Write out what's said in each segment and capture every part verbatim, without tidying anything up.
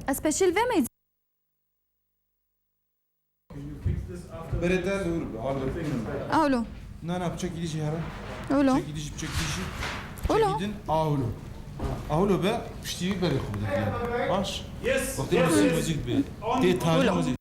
Ez peşîl vê meyzî. Berê te li wir be, awlo. Awlo. Na, na, piçekî dî jî here. Awlo. Piçekî dî jî, piçekî dî jî. Awlo. Piçekî din, awlo. Awlo be, piştî wî berê xwe bide. Baş. Yes, wextê yes, muzîk, yes, muzîk be. Tê tarî muzîk.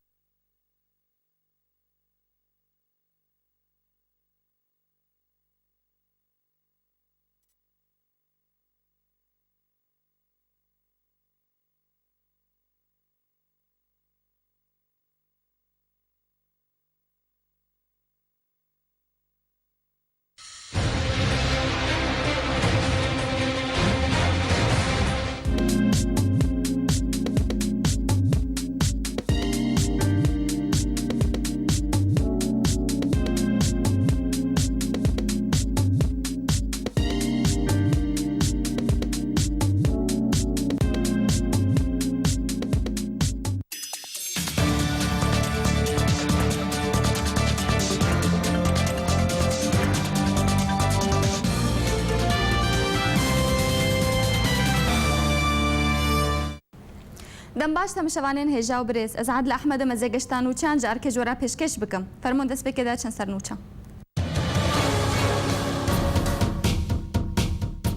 Dem baş, temaşevanên hêja û birêz. Ez Adile Ehmed im, ez ê geşta nûçeyan ji erkê ji we re pêşkêş bikim. Fermûn destpêkê de çend ser nûçe.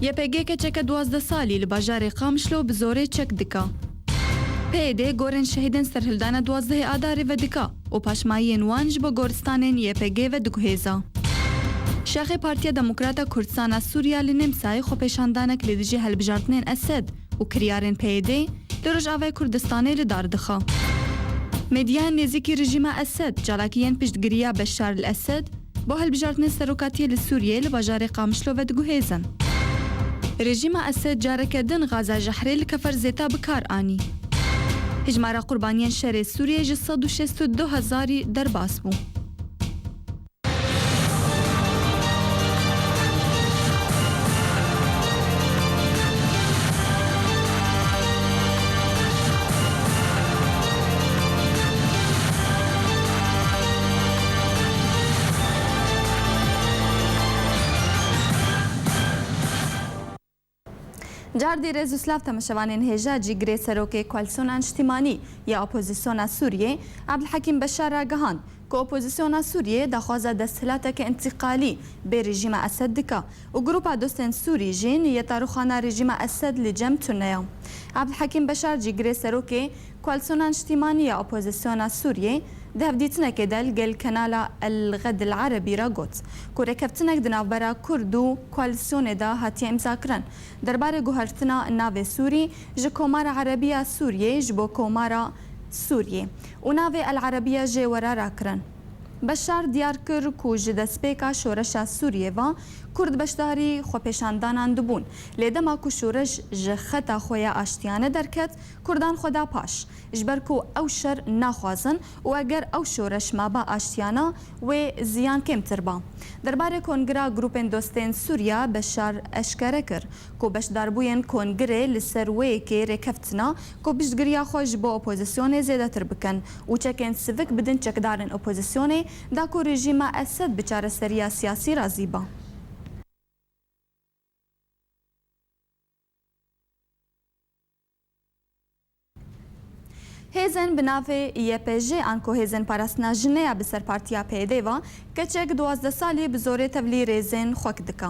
Y P G keçeke duwazdeh salî li bajarê Qamişlo bi zorê çek dika. P Y D gorên şehîdên serhildana duwazdehê Adarê vedika û paşmayiyên wan ji bo goristanên Y P G vediguhêza. Şaxê Partiya Demokrata Kurdistan a Sûriya li Nêmsayê xwepêşandanek li dijî hilbijartinên Esed û kiryarên P Y D li Rojavayê Kurdistanê li dar dixe. Medyayên nêzîkî rejîma Esed çalakiyên piştgiriya Beşar el Esed bo hilbijartinên serokatiyê li Sûriyeyê li bajarê Qamişlo vediguhêzin. Rejîma Esed careke din gaza jehrê li Kefer Zêta bi kar anî. Hejmara qurbaniyên şerê Sûriyeyê ji sed û şêst û du hezarî derbas bû. Cardî rêz û silav temaşevanên hêja. Cîgirê serokê Koalîsyona Niştîmanî ya Opozîsyona Sûriyê, Abdulhekîm Beşar ragihand ku opozîsyona Sûriyê daxwaza desthilateke întîqalî bê rejîma Esed dike û Grupa Dostên Sûrî jî niyeta rûxana rejîma Esed li cem tune ye. Abdulhekîm Beşar, cîgirê serokê Koalîsyona Niştîmanî ya Opozîsyona Sûriyê, di hevdîtinekê de li gel kanala El Ɣed El Erebî re got ku rêkeftinek di navbera Kurd û koalîsyonê de hatiye îmzakirin derbarê guhertina navê Sûrî ji Komara Erebî ya Sûriyê ji bo Komara Sûriyê û navê El Erebiya jê were rakirin. Beşar diyar kir ku ji destpêka şoreşa Sûriyê ve Kurd beşdarî xwepêşandanan dibûn, lê dema ku şoreş ji xeta xwe ya aştiyane derket, Kurdan xwe da paş, ji ber ku ew şer naxwazin û eger ew şoreş maba aştiyana, wê ziyan kêmtir ba. Derbarê kongira Grûpên Dostên Sûriya, Beşar eşkere kir ku beşdarbûyên kongirê li ser wê yekê rêkeftina ku piştgiriya xwe ji bo opozîsyonê zêdetir bikin û çekên sivik bidin çekdarên opozîsyonê, da ku rejîma Esed bi çareseriya siyasî razî ba. Hêzên bi navê Y P J anku Hêzên Parastina Jinê ya bi ser Partiya P Y D ve keçek duwazdeh salî bi zorê tevlî rêzên xwe dike.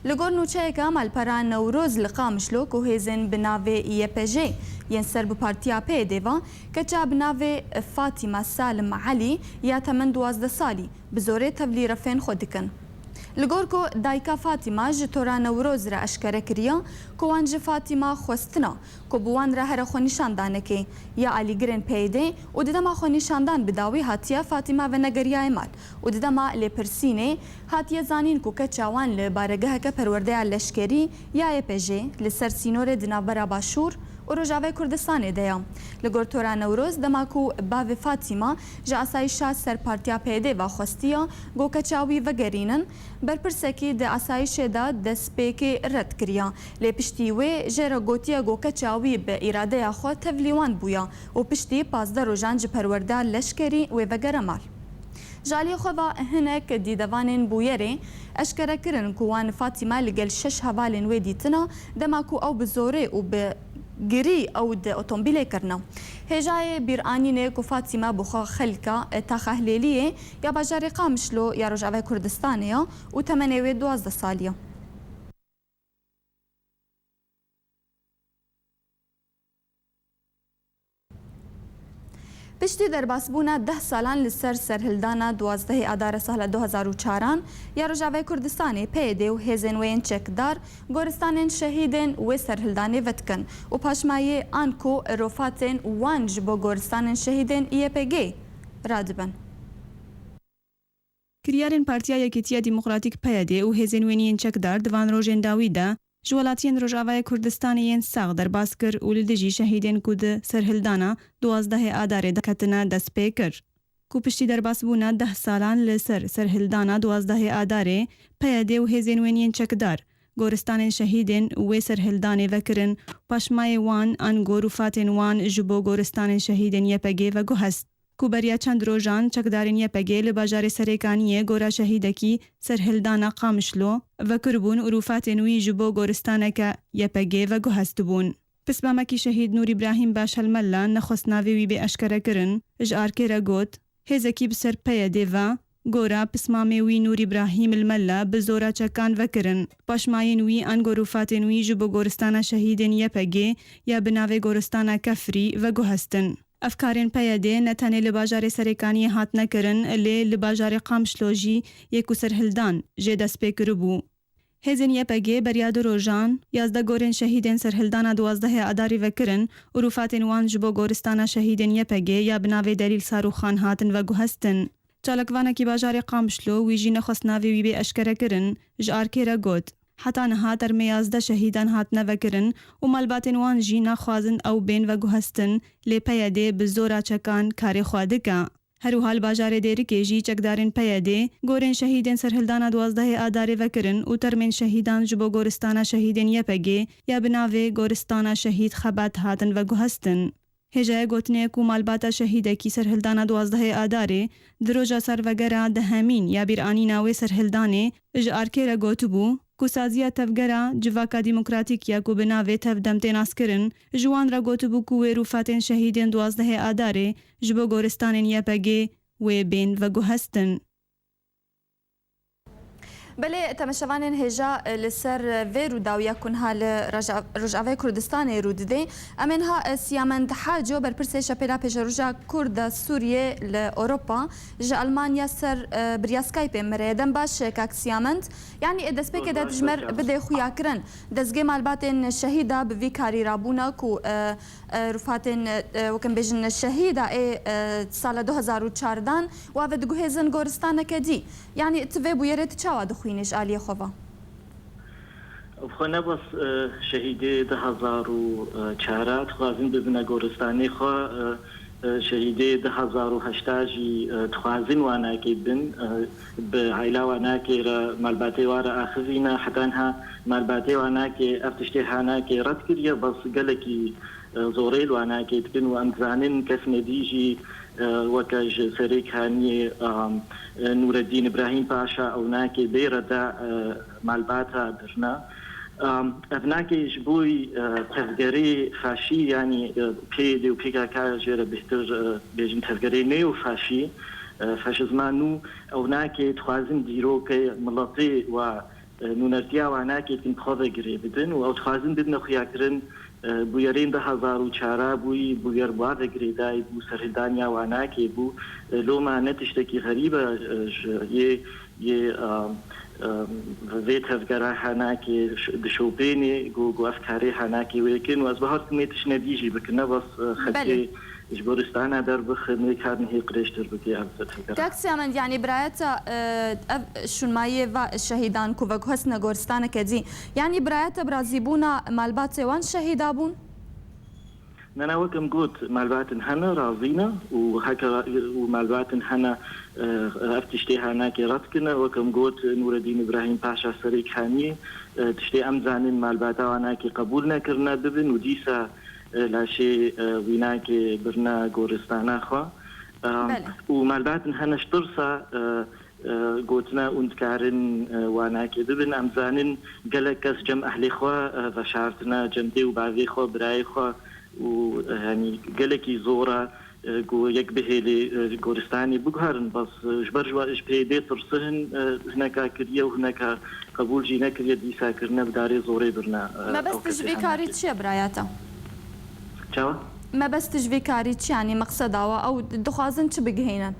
Li gor nûçeyeke malpera Newroz li Qamişlo ku hêzên bi navê Y P J yên ser bi Partiya P Y D ve keça bi navê Fatîma Salim Elî ya temen duwazdeh salî bi zorê tevlî refên xwe dikin. Li gor ku dayika Fatîma ji Tora Newroz re eşkere kiriye ku wan ji Fatîma xwestina ku bi wan re here xwenîşandanekê ya alîgirên P Y D û di dema xwenîşandan bi dawî hatiye Fatîma venegeriyayê mal û di dema lêpirsînê hatiye zanîn ku keça wan li baregeheke perwerdeya leşkerî ya Y P J li ser sînorê di navbera Başûr û Rojavayê Kurdistanê de ye. Li gor Tora Newroz, dema ku bavê Fatîma ji asayîşa ser Partiya P Y D ve xwestiye ku keça wî vegerînin, berpirsekî di asayîşê de destpêkê red kiriye. Lê piştî wê jê re gotiye ku keça wî bi îradeya xwe tevlî wan bûye û piştî pazdeh rojan ji perwerdeya leşkerî wê vegere mal. Ji aliyê xwe ve hinek dîdevanên bûyerê eşkere kirin ku wan Fatîma li gel şeş hevalên wê dîtina, dema ku ew bi zorê û bi Girî ew di otombîlê kirine. Hêjayê bîranînê ku Fatîme bi xwe xelka Taxa Hilêliyê ya bajarê Qamişlo ya Rojavayê Kurdistanê ye û temenê wê duwazdeh salî ye. Piştî derbasbûna deh salan li ser serhildana duwazdehê Adara sala du hezar û çaran ya Rojavayê Kurdistanê, P Y D û hêzên wê yên çekdar goristanên şehîdên wê serhildanê vedikin û paşmayê an ku rofatên wan ji bo goristanên şehîdên Y P G radibin. Kiryarên Partiya Yekîtiya Demokratîk, P Y D, û hêzên wê yên çekdar di van rojên dawî de ji welatiyên Rojavayê Kurdistanê yên sax derbas kir û li dijî şehîdên ku di serhildana duwazdehê Adarê de ketine dest pê kir. Ku piştî derbasbûna deh salan li ser serhildana duwazdehê Adarê, P Y D û hêzên wê yên çekdar goristanên şehîdên wê serhildanê vekirin, paşmayê wan ango rûfatên wan ji bo goristanên şehîdên Y P G veguhest. Ku beriya çend rojan çekdarên Y P G li bajarê Serêkaniyê gora şehîdekî serhildana Qamişlo vekiribûn û rûfatên wî ji bo goristaneke Y P G veguhestibûn. Pismamekî şehîd Nûr Îbrahîm Başel Mella nexwest navê wî bê eşkerekirin, ji Arkê re got, hêzekî bi ser P Y D ve, gora pismamê wî Nûr Îbrahîm il Mella bi zora çekan vekirin. Paşmayên wî ango rûfatên wî ji bo goristana şehîdên Y P G ya bi navê goristana Kefrî veguhestin. Ev karên P Y D ne tenê li bajarê Serêkaniyê hatine kirin, lê li bajarê Qamişlo jî yê ku serhildan jê dest pê kiribû. Hêzên Y P G beriya du rojan yazdeh gorên şehîdên serhildana duwazdehê Adarî vekirin û rûfatên wan ji bo goristana şehîdên Y P G ya bi navê Delîl Sarûxan hatin veguhestin. Çalakvanekî bajarê Qamişlo, wî jî nexwest navê wî bê eşkerekirin, ji Arkê re got, heta niha termê yazdeh şehîdan hatine vekirin û malbatên wan jî naxwazin ew bên veguhestin, lê P Y D bi zora çekan karê xwe dike. Her wiha li bajarê Dêrikê jî çekdarên P Y D gorên şehîdên serhildana duwazdehê Adarê vekirin û termên şehîdan ji bo goristana şehîdên Y P G ya bi navê Goristana Şehîd Xebat hatin veguhestin. Hêjayê gotinê ku malbata şehîdekî serhildana duwazdehê Adarê di roja servegera dehemîn ya bîranîna wê serhildanê ji Arkê re gotibû ku saziya tevgera Civaka Demokratîk ya ku bi navê Tevdem tê naskirin, ji wan re gotibû ku wê rûfatên şehîdên duwazdehê Adarê ji bo goristanên Y P G wê bên veguhestin. Belê, temaşevanên hêja, e, li ser, e, vê rûdawiya ku niha li Reja-, Rojavayê Kurdistanê rû didê. Em ê niha, e, Siyamend Haco, berpirsê Şepêla Pêşeroja Kurd a Sûriyê li Ewropa, ji Almanya ser, e, bi riya Skypeê min re ye. Dem baş, e, kak Siyamend. Yanî, e, destpêkê de tu ji me re bidê xuyakirin. Dezgê malbatên şehîda bi vî karî rabûna ku, e, e, rûfatên, e, e, wek em bêjin, şehîda ê, e, sala du hezar û çardan, wa ve diguhêzin goristaneke dî. Yanî tu vê bûyerê tu çawa dixwînî ji aliyê xwe ve? Xwe ne bes, e, şehîdê du hezar û çar a dixwazin bibine goristanê xwe, e, e, şehîdê du hezar û heşt a jî, e, dixwazin wanakê bin, e, bi aîla wanakê re malbatê wan re axivîne. Heta niha malbatê wanakê ev tiştê hanakê red kiriye, bes gelekî, e, zorê li wanakê dikin û em dizanin kesine dî jî, e, weke ji Serêkaniyê, e, e, Nûreddîn Îbrahîm Paşa ew nakê bê re da, e, malbata birna. E, ev nakê ji bo, e, tevgerê faşî, yanî, e, P Y D û P K K jê re bêhtir, e, bêjin tevgerê neo-faşî, e, faşizma nû, ew nakê dixwazin dîrokê miletê wa, e, nûnertiya wanakê dikin bi xwe ve girê bidin û ew dixwazin bibine xuyakirin, e, bûyerên du hezar û çar a bûyî, bûyer bi wa ve girêdayî bû, serhildaniya wanakê bû. E, loma ne tiştekî xerîb e, e, ji yê, yê, e, e, vê tevgera hanakê ş-, dişopênê, ku, ku ev karê hanakê wê kin û ez bawer dikim wê tiştine dî jî bikin, ne bes, e, xelkê Belê. Ji goristana derbixin, wê kar nihê qirêjtir bike, ev tevgera. Kak Siyamend, yanî birayeta, e, ev şûnmayiyê va şehîdan ku veguhestine goristaneke dî, yanî birayeta bi razîbûna malbatê wan şehîda bûn? Ne, ne, wek em got, malbatin hene razî ne û heke ra-, û malbatin hene, e, ev tiştê hanakê red kine. Wek em got, Nûreddîn Îbrahîm Paşa Serêkaniyê, e, tiştê em zanin malbata wanakê qebûl nekirine bibin û dîsa, e, laşê, e, wînakê birine goristana xwe. E, Belê. Û malbatin hene ji tirsa, e, e, gotina û dikarin, e, wanakê bibin. Em zanin gelek kes cem ehlê xwe, e, veşartine, cem dê û bavê xwe, birayê xwe û, e, yanî gelekî zor e, e, ku yek bihêlê, e, goristanê biguherin. Bes, e, ji ber ji wa-, ji P Y D tirsihin, e, hineka kiriye û hineka qebûl jî nekiriye, dîsa kirine bi darê zorê birine, e, Mebest ew ji kesê vê karî henekê. Çi ye biraya te? Çawa? Mebest ji vê karî çi, yanî meqseda we, ew dixwazin çi bigihînin?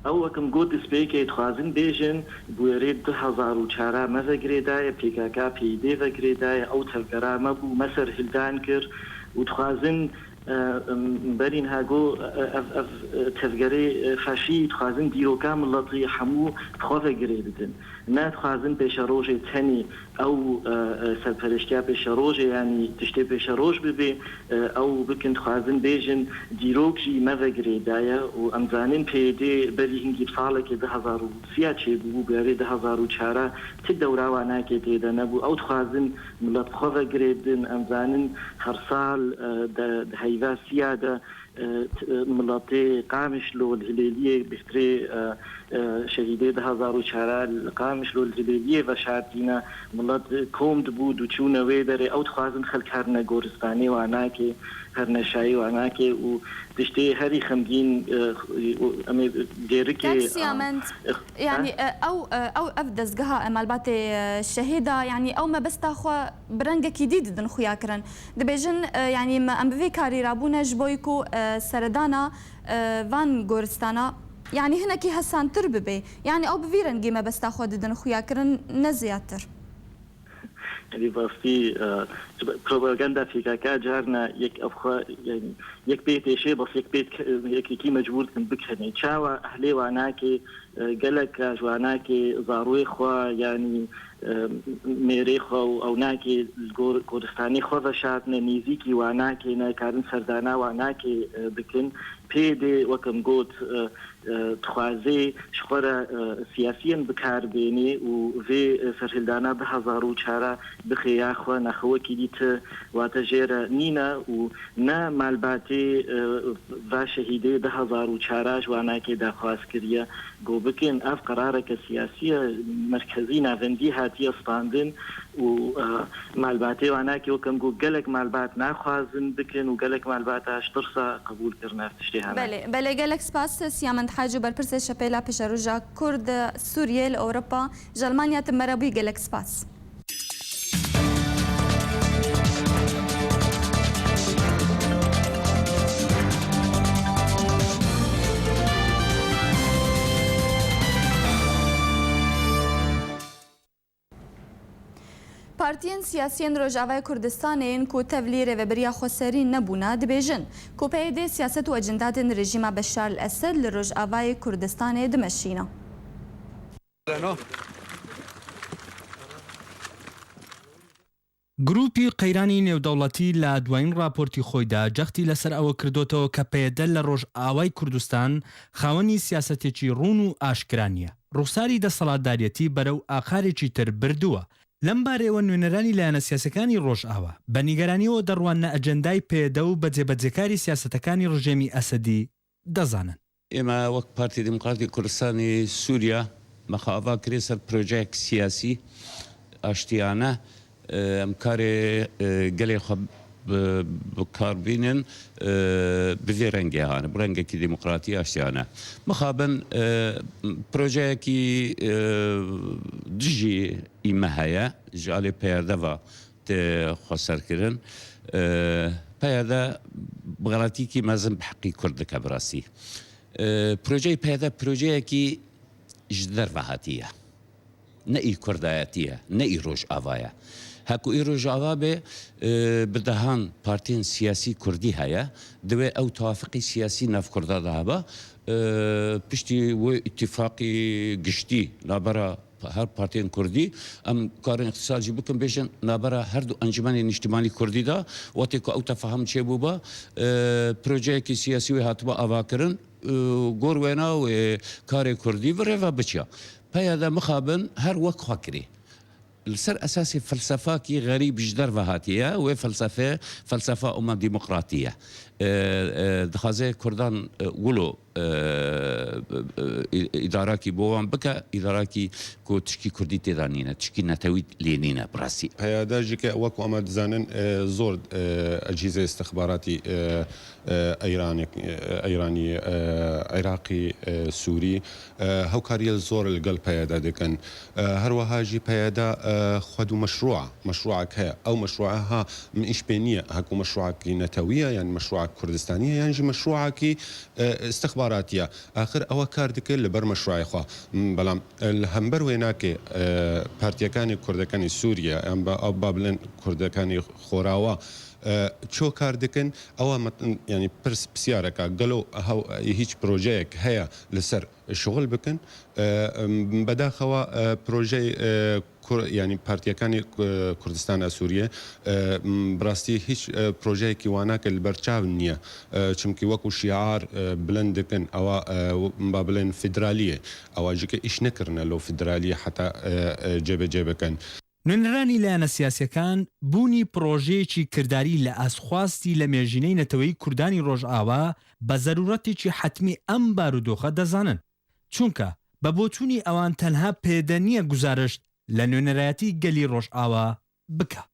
Ew, wek min got, destpêkê dixwazin bêjin, bûyerê du hezar û çar me ve girêdaye, P K K, P Y D ve girêdaye, ew tevgera me bû, me serhildan kir û dixwazin, e, em, berî niha got, e, ev, ev, e, tevgerê, e, faşî dixwazin dîroka miletî hemû bi xwe ve girê bidin. Ne dixwazin pêşerojê tenê ew, e, e, serpereştiya pêşerojê, yanî tiştê pêşeroj bibe, e, ew bikin, dixwazin bêjin, dîrok jî me ve girêdaye û em zanin P Y D berî hingî bi salekê du hezar û sî ya çêbûbû, berê du hezar û çar ti dewra wanakê tê de nebû. Ew dixwazin milet bi xwe ve girê bidin. Em zanin her sal, e, de, di heyva sî ya de, e, t-, e, miletê Qamişlo li Hilêliyê bêhtirê, e, e, şehîdê du hezar û çar li Qamişlo li Hilêliyê veşartîne. Milet, e, kom dibû, diçûne wê derê. Ew dixwazin xelk herine goristanê wanakê, herine şayî wanakê û tiştê herî xemgîn, e, û em ê gêrikê, Kak Siyamend, e, yanî, e, ew, e, ew, ev dezgeha, e, malbatê, e, şehîda, yanî ew mebesta xwe bi rengekî dî didin xuya kirin. Dibêjin, e, yanî me em bi vê karî rabûne ji bo ku, e, seredana, e, van goristana, yanî hinekî hesantir bibe. Yanî ew bi vî rengî mebesta xwe didin xuya kirin, ne ziyadtir. Yanî rastî, e, propaganda P K K carna yek ev xwe, yanî yek pê têşê, bes yek pê dike-, yekekî mecbûr dikin bikenê. Çawa ehlê wanakê, e, gelek ji wanakê zarûyê xwe, yanî, e, mêrê xwe û ewnakê li gor-, goristanê xwe veşartine, nêzîkî wanakê ne, karin serdana wanakê, e, bikin. P Y D, wek em got, e, e, dixwaze ji xwe re, e, siyasiyen bi kar bênê û vê, e, serhildana du hezar û çar bixe ya xwe, naxwe wekî dî ti wate jê re nîne û ne malbatê, e, va şehîdê du hezar û çar ji wanakê daxwaz kiriye. Go bikin, ev qerareke siyasî ye, merkezî navendî hatiye standin û, e, malbatê wanakê, wek em got, gelek malbat naxwazin bikin û gelek malbata ji tirsa qebûl kirine ev tiştê hene. Belê, belê, gelek spas. Siyamend Hacî, berpirsê Şepêla Pêşeroja Kurd Sûriyê li Ewropa, ji Elmanya, tu me re bûyî, gelek spas. Partiyên siyasiyên Rojavayê Kurdistanê yên ku tevlî Rêveberiya Xweserî nebûne, dibêjin ku P Y D siyaset û ecendatên rejîma Beşar el-Esed li Rojavayê Kurdistanê dimeşîne. گروپی قەیرانی نێودەوڵەتی لە دوایین راپۆرتی خۆیدا جەختی لەسەر ئەوە کردوتەوە کە پەیەدە لە ڕۆژئاوای کوردستان خاوەنی سیاسەتێکی ڕوون و ئاشکرا نییە. ڕوخساری دەسەڵاتداریەتی بەرەو ئاقارێکی تر بردووە. لەم بارەیەوە نوێنەرانی لایەنە سیاسەکانی ڕۆژئاوا بە نیگەرانیەوە دەڕواننە ئەجەندای پەیەدە و بەجێبەجێکاری سیاسەتەکانی ڕژێمی ئەسەدی دەزانن. ئێمە وەک پارتی دیموکراتی کوردستانی سووریا مەخاوا کرێ سەر پرۆژەیەک سیاسی ئاشتیانە، ئە، ئەم کارێ، ئە، گەلێ خۆ ب-، بکاربینن، ئە، بڤێ ڕەنگێ هانە، بڕەنگێکی دیموکراتی ئاشتیانە. مخابن، ئە، پرۆژەیەکی، ئە، دژی ئیمە هەیە، ژالێ پەیەردەڤە تێ خۆسەرکردن، ئە، پەیەردە بغەڵەتیکی مەزن بە حەقی کورد دکە بڕاستی. ئە، پرۆژەی پەیەردە پرۆژەیەکی ji derve hatiye. Ne î Kurdayetiye, ne î Rojavaya. Heku î Rojava be, e, bi dehan partiyên siyasî Kurdî heye, divê ew tewafiqî siyasî nav Kurda de hebe. E, piştî wê îtîfaqî giştî nabera her partiyên Kurdî, em karin îxtisar jî bikin, bêjin nabera her du encûmenên nîştimanî Kurdî de, wextê ku ew tefahum çêbûba, e, projeyekî siyasî wê hatiba avakirin, e, gor wêna wê karê Kurdî bi rê ve biçiya. Peya de mixabin her wek xwe kirî. Li ser esasê felsefakî xerîb ji derve hatiye, wê felsefe, felsefa umma demokratî ye. E, e, dixwaze Kurdan, e, wilo e, e, î-, îdarakî bo wan bike, îdarakî ku tişkî kurdî tê de nîne, tişkî netewî lê nîne, bi rastî. Peyada jî ke wek ku em dizanin, e, zor, e, ecîzê istixbaratî, e, e, Îranê, e, Îranî, e, Iraqî, e, Sûrî, e, hewkariyê zor li gel P Y D dikin. E, her wiha jî P Y D, e, xwed û meşrûa, meşrûek heye. Ew meşrûa ha min îş pê nîye, ha ku meşrûekî netewî ye, yan meşrûek Kurdistanî ye, yan jî meşrûekî, e, istixbaratî ye. Axir ew kar dike li ber meşrûayê xwe. M, belam, e, li hember wê nake, e, partiyekanê Kurdekanê Sûriye, yan ba, ba bilên Kurdekanê Xorawa, e, ço kar dikin, ewa met-, yani pirs-, pisyareka, gelo hew-, hîç projeyek heye li ser şixul bikin? E, em, bedaxewa, e, projeyê, e, Kur-, yani partiyekanê, e, Kurdistana Sûriye, e, m, bi rastî hîç, e, projeyekî wana ke li ber çav niye. E, çimkî wekû şiar, e, bilind dikin, ewa, e, w-, ba bilên federaliyê, ewa jî ke îş nekirine lo federaliyê heta, e, e, cêbecê bikin. نوێنەرانی لایەنە سیاسییەکان بوونی پڕۆژەیەکی کرداری لە ئاست خواستی لە مێژینەی نەتەوەیی کوردانی ڕۆژئاوا بە زەرورەتێکی حەتمی ئەم بارودۆخە دەزانن، چونکە بە بۆچوونی ئەوان تەنها پەیەدە نییە گوزارشت لە نوێنەرایەتی گەلی ڕۆژئاوا بکا.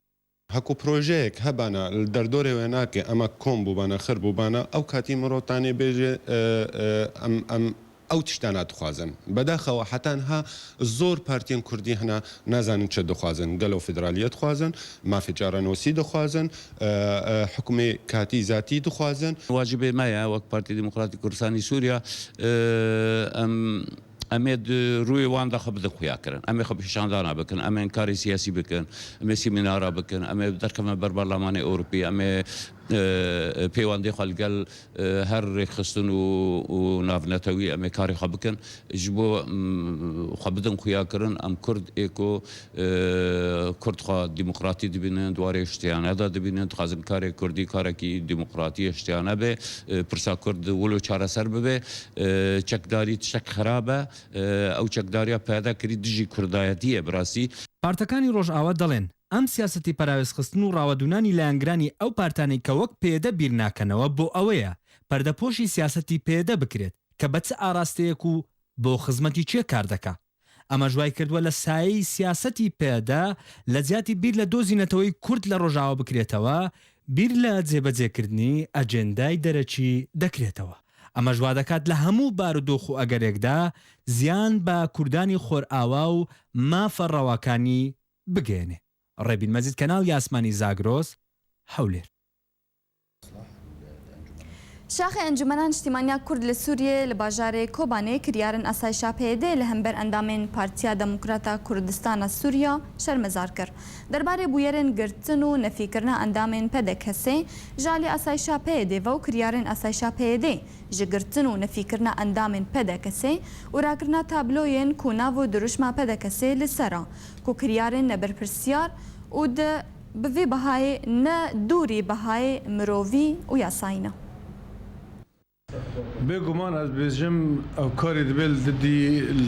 Heko projeyek hebana li derdorê wê nake, ema kom bûbana, xir bûbana, ew katî mirotanê bêje, e, e, em, em ew tiştana dixwazin. Bedaxewa heta niha zor partiyên kurdî hina nazanin çi dixwazin. Gelo federaliyet dixwazin, mafê çarenosî dixwazin, e, e, hukmê katî zatî dixwazin. Wacibê me ye wek Partî Demokratîk Kurdistanî Sûriya, e, em, em ê di rûyê wan de xwe bidin xuyakirin. Em ê xwe pêşandana bikin, em ê karê siyasî bikin, em ê semînara bikin, em ê derkevin ber Berlamanê Ewropî, em ê, e, pêwendê xwe li gel e, her rêkxistin û, û navnetewî em ê karê xwe bikin. Ji bo, m, xwe bidin xuyakirin, em Kurd ê ku, e, Kurd xwe demokratî dibînin, di warê ştiyane de dibînin, dixwazin karê Kurdî karekî demokratî ye, ştiyane be, e, pirsa Kurd wilo çareser bibe, e, çekdarî tiştek xerab e, e, ew çekdariya peyda kirî dijî Kurdayetî ye bi rastî. پارتەکانی ڕۆژئاوا دەڵێن ئەم سیاسەتی پەراوێزخستن و ڕاوەدوونانی لایەنگرانی ئەو پارتانەی کە وەک پەیەدە بیر ناکەنەوە بۆ ئەوەیە پەردەپۆشی سیاسەتی پەیەدە بکرێت کە بە چ ئاراستەیەک و بۆ خزمەتی کێ کار دەکا. ئەمەش وای کردووە لە سایەی سیاسەتی پەیەدە لە جیاتی بیر لە دۆزی نەتەوەی کورد لە ڕۆژاوا بکرێتەوە، بیر لە جێبەجێکردنی ئەجێندای دەرەکی دەکرێتەوە. ئەمەش وا دەکات لە هەموو بارودۆخ و ئەگەرێکدا زیان بە کوردانی خۆرئاوا و مافە ڕەواکانی بگەیەنێ. ڕێبین مەجید، کەناڵی ئاسمانی زاگرۆس، هەولێر. Şaxê Encûmena Niştîmaniya Kurd li Sûriyê li bajarê Kobanê kiryarên asayişa P Y D li hember endamên Partiya Demokrata Kurdistana Sûriya şermezar kir. Derbarê bûyerên girtin û nefîkirina endamên P D K S'ê ji alî asayişa P Y D ve û kiryarên asayişa P Y D ji girtin û nefîkirina endamên P D K S'ê û rakirina tabloyên ku nav û dirûşma P D K S'ê li ser e, ku kiryarên nebirpirsiyar û di bi vî bihayê ne dûrî bihayê mirovî û yasayî ne. Bêguman ez dibêjim, ew karî dibe li didî,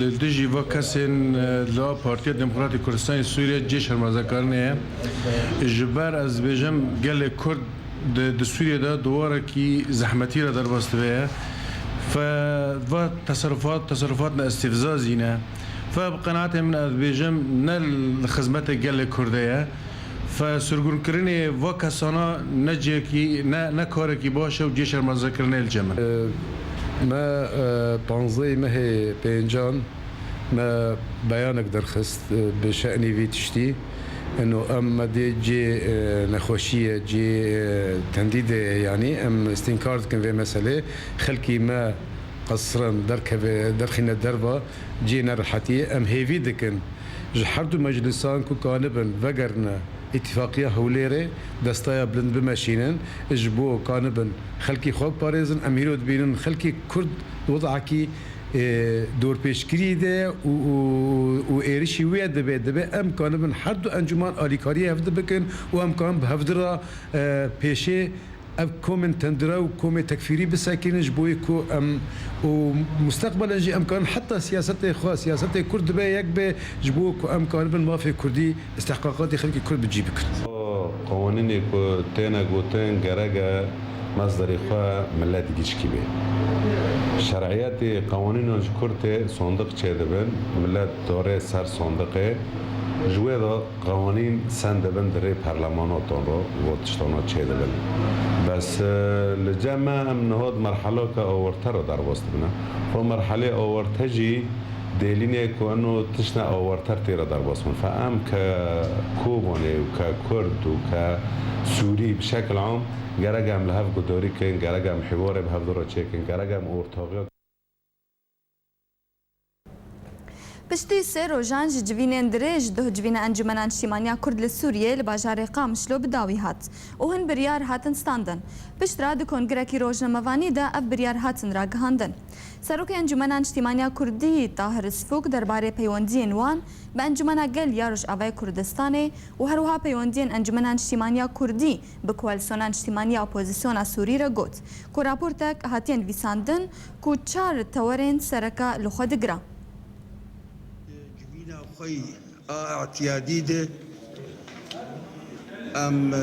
li dijî va kesên, e, li va Partiya Demokratîk Kurdistanê Sûriye cê şermezarkirinê ye. Ji ber ez dibêjim, gelê Kurd di, di Sûriye de di warekî zehmetî re derbas dibe ye. Fe va teserufat, teserufat ne, îstîfzazî ne. Fe bi qenaetê min ez dibêjim, ne li xizmetê gelê Kurd de ye. Fe sirgûnkirinê va kesana ne cihekî, ne, ne karekî baş e û cihê şermezarkirinê li cem min. Me, e, panzdehê mehê pêncan me beyanek derxist, e, bi şe'nî vî tiştî. Ino em me dê cê, e, nexweşî ye, cê, e, tendî de ye, yanî em stînkar dikin vê meselê. Xelkî me qesren derkeve, derxîne derva, cê nerehetî ye. Em hêvî dikin ji her du meclisan ku kanibin vegerine Îtîfaqiya Hewlêrê, destaya bilind bimeşînin, ji bo kanibin xelkî xwe biparêzin. Em îro dibînin xelkî Kurd di wedakî, e, dorpêçkirî de ye û, û, û êrişî wê dibe, dibe em kanibin her du encûman alîkariyê hevdi bikin û em kanibin bi hevdi re, e, pêşê ev komên tendira û komê tekfîrî bisekînin, ji bo ku em û musteqbelen jî em karin heta siyasetê xwe, siyasetê Kurd dibe yek be, ji bo ku em karibin mafê Kurdî, istihqaqatê xelkê Kurd bi cî bikin. Qewanînê ku têne gotin gerek e, Mesderê xwe millet gişkî bê. Şer'iyetê qewanînan ji kur tê sondiq çêdibin, millet dorê ser sondiqê. Ji wê de qewanîn send dibin di rê perlemanotan re, got tiştana çêdibin. Bes, e, li cem me em niha di merhela ke awarte re derbas dibine. Xwe merhelê awarte jî dêlînê ku eno tiştine awarte tê re derbas bin. Fe em ke Kobanê û ke Kurd û ke Sûrî bi şekil am gerek em li hev gudarî kin, gerek em hiwarê bi hev re çêkin, gerek em ortaxiya Piştî sê rojan ji civînên dirêj duh civîna Encûmena Niştîmaniya Kurd li Sûriyê li bajarê Qamişlo bi dawî hat û hin biryar hatin standin. Piştre di kongrekî rojnamevanî de ev biryar hatin ragihandin. Serokê Encûmena Niştîmaniya Kurdî Tahir Sifûk derbarê peywendiyên wan bi Encûmena Gel ya Rojavayê Kurdistanê û her wiha peywendiyên Encûmena Niştîmaniya Kurdî bi Koalîsyona Niştîmaniya Opozisyona Sûrî re got ku raportek hatiye nivîsandin ku çar tewerên sereke li xwe digire. Civîna xwe yî a îtiyadî de em, e,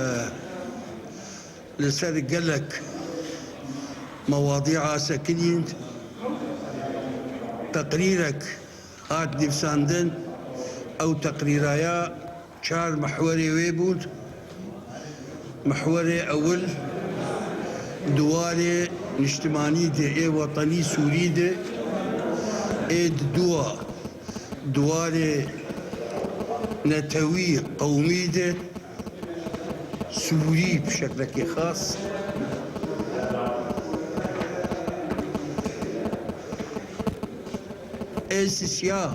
li ser gelek mewadîa sekinîn teqrîrek hat nivîsandin. Ew teqrîraya çar mihwerê wê bûn. Mihwerê ewil di warê niştimanî de ê wetenî Sûrî de, ê di dua di warê netewî qewmî de, Sûrî bi şeklekî xas. Ê sisiya,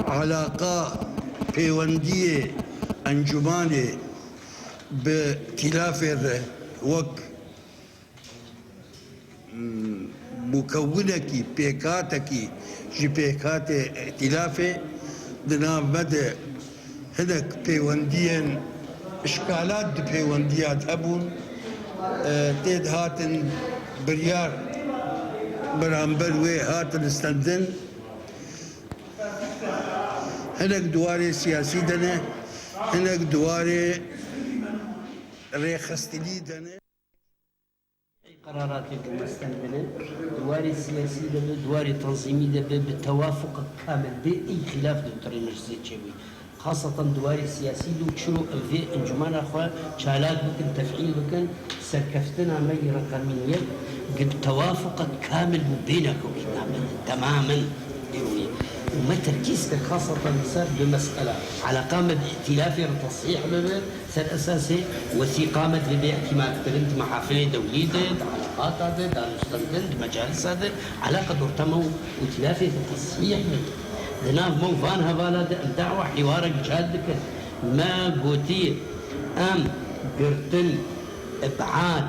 alaqa, pêwendiyê encûmanê bi tîlafê re wek, mm, mukewinekî, pêkhatekî ji pêkhatê îtîlafê di nav me de hinek pêwendiyên, îşkalat di pêwendiya de hebûn, e, tê dihatin biryar beramber wê hatin stendin. Hinek di warê siyasî de ne, hinek di warê rêxistinî de ne. Ey qeraratê ku me stendine, di warê siyasî de be, di warê tanzîmî de be, bi tewafuq kamil bê, ey xîlaf dûtirî meclisê çêbûyî. Xaseten di warê siyasî de û çiro em vê encûmena xwe çalak bikin, tefîl bikin, serkeftina me yî reqemîn yek, gi bi tewafuqek kamil bû bêne ku kî nabin, temamen ê wî. Û me terkîz kir xaseten li ser du mesela. Eleqa me bi îtîlafê re tesîh bibe, ser esasê wesîqa me divê bê îtîmadkirin di mehafilê dewlî de, di eleqata de, danûstendin, di mecalisa de, eleqa dortema û îtîlafê de tesîh bibe. Di nav me û van hevala de em dawa hîwarek cad dikin. Me gotiye, em girtin, îbad,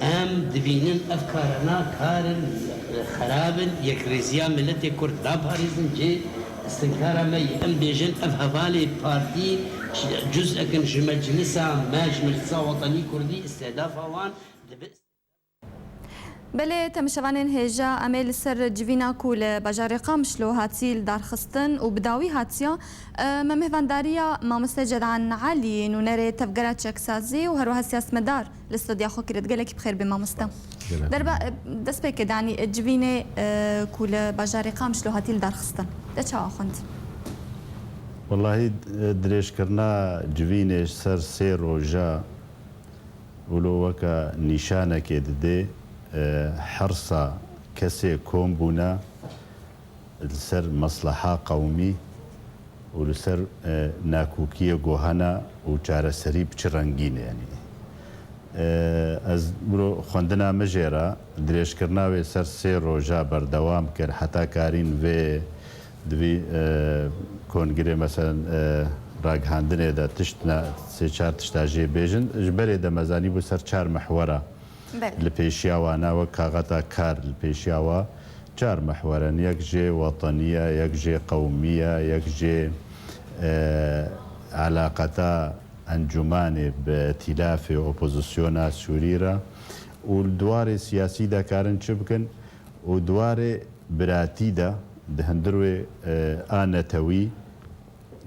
em dibînin ev karana karin xerab in, yekrêziya miletê Kurd naparêzin cê. Îstinkara me yî, em bêjin ev hevalê partî cuz'ekin ji meclisa me, ji Meclisa Wetenî Kurdî, îstihdafa wan dibe. Belê, temaşevanên hêja, em ê li ser civîna ku li bajarê Qamişlo hatî lidarxistin û bi dawî hatiya, e, me mêvandariya mamoste Cedan Elî, nûnerê Tevgera Çeksazî û her wiha siyasetmedar li studya xwe kire. Gelekî bi xêr bê mamoste. Gelek. Derba, e, destpêkê de, yanî, e, civînê, e, ku li bajarê Qamişlo hatî lidarxistin, te çawa xwend? Wellahî, e, dirêjkirina civînê ji ser sê roja wilo weke nîşanekê didê, e, hersa kesê kom bûne li ser mesleha qewmî û li ser, e, nakokiyê ku hene û çareserî bi çi rengî ne, yanî. E, ez wilo xwendina min jê re dirêjkirina wê ser sê roja berdewam kir, heta karîn vê di vî, e, kongirê, meselen, e, ragihandinê de tişt ne, sê çar tişta jê bêjin. Ji berê de me zanîbû ser çar mihwera Belê. Li pêşiya wan e, wek kaxeta kar li pêşiya wa çar mihwer in. Yek jê wetenî ye, yek jê qewmî ye, yek jê, e, elaqeta encûmanê bi tîlafê opozisyona Sûrî re û li di warê siyasî de karin çi bikin û di warê biratî de di hundir wê, e, a netewî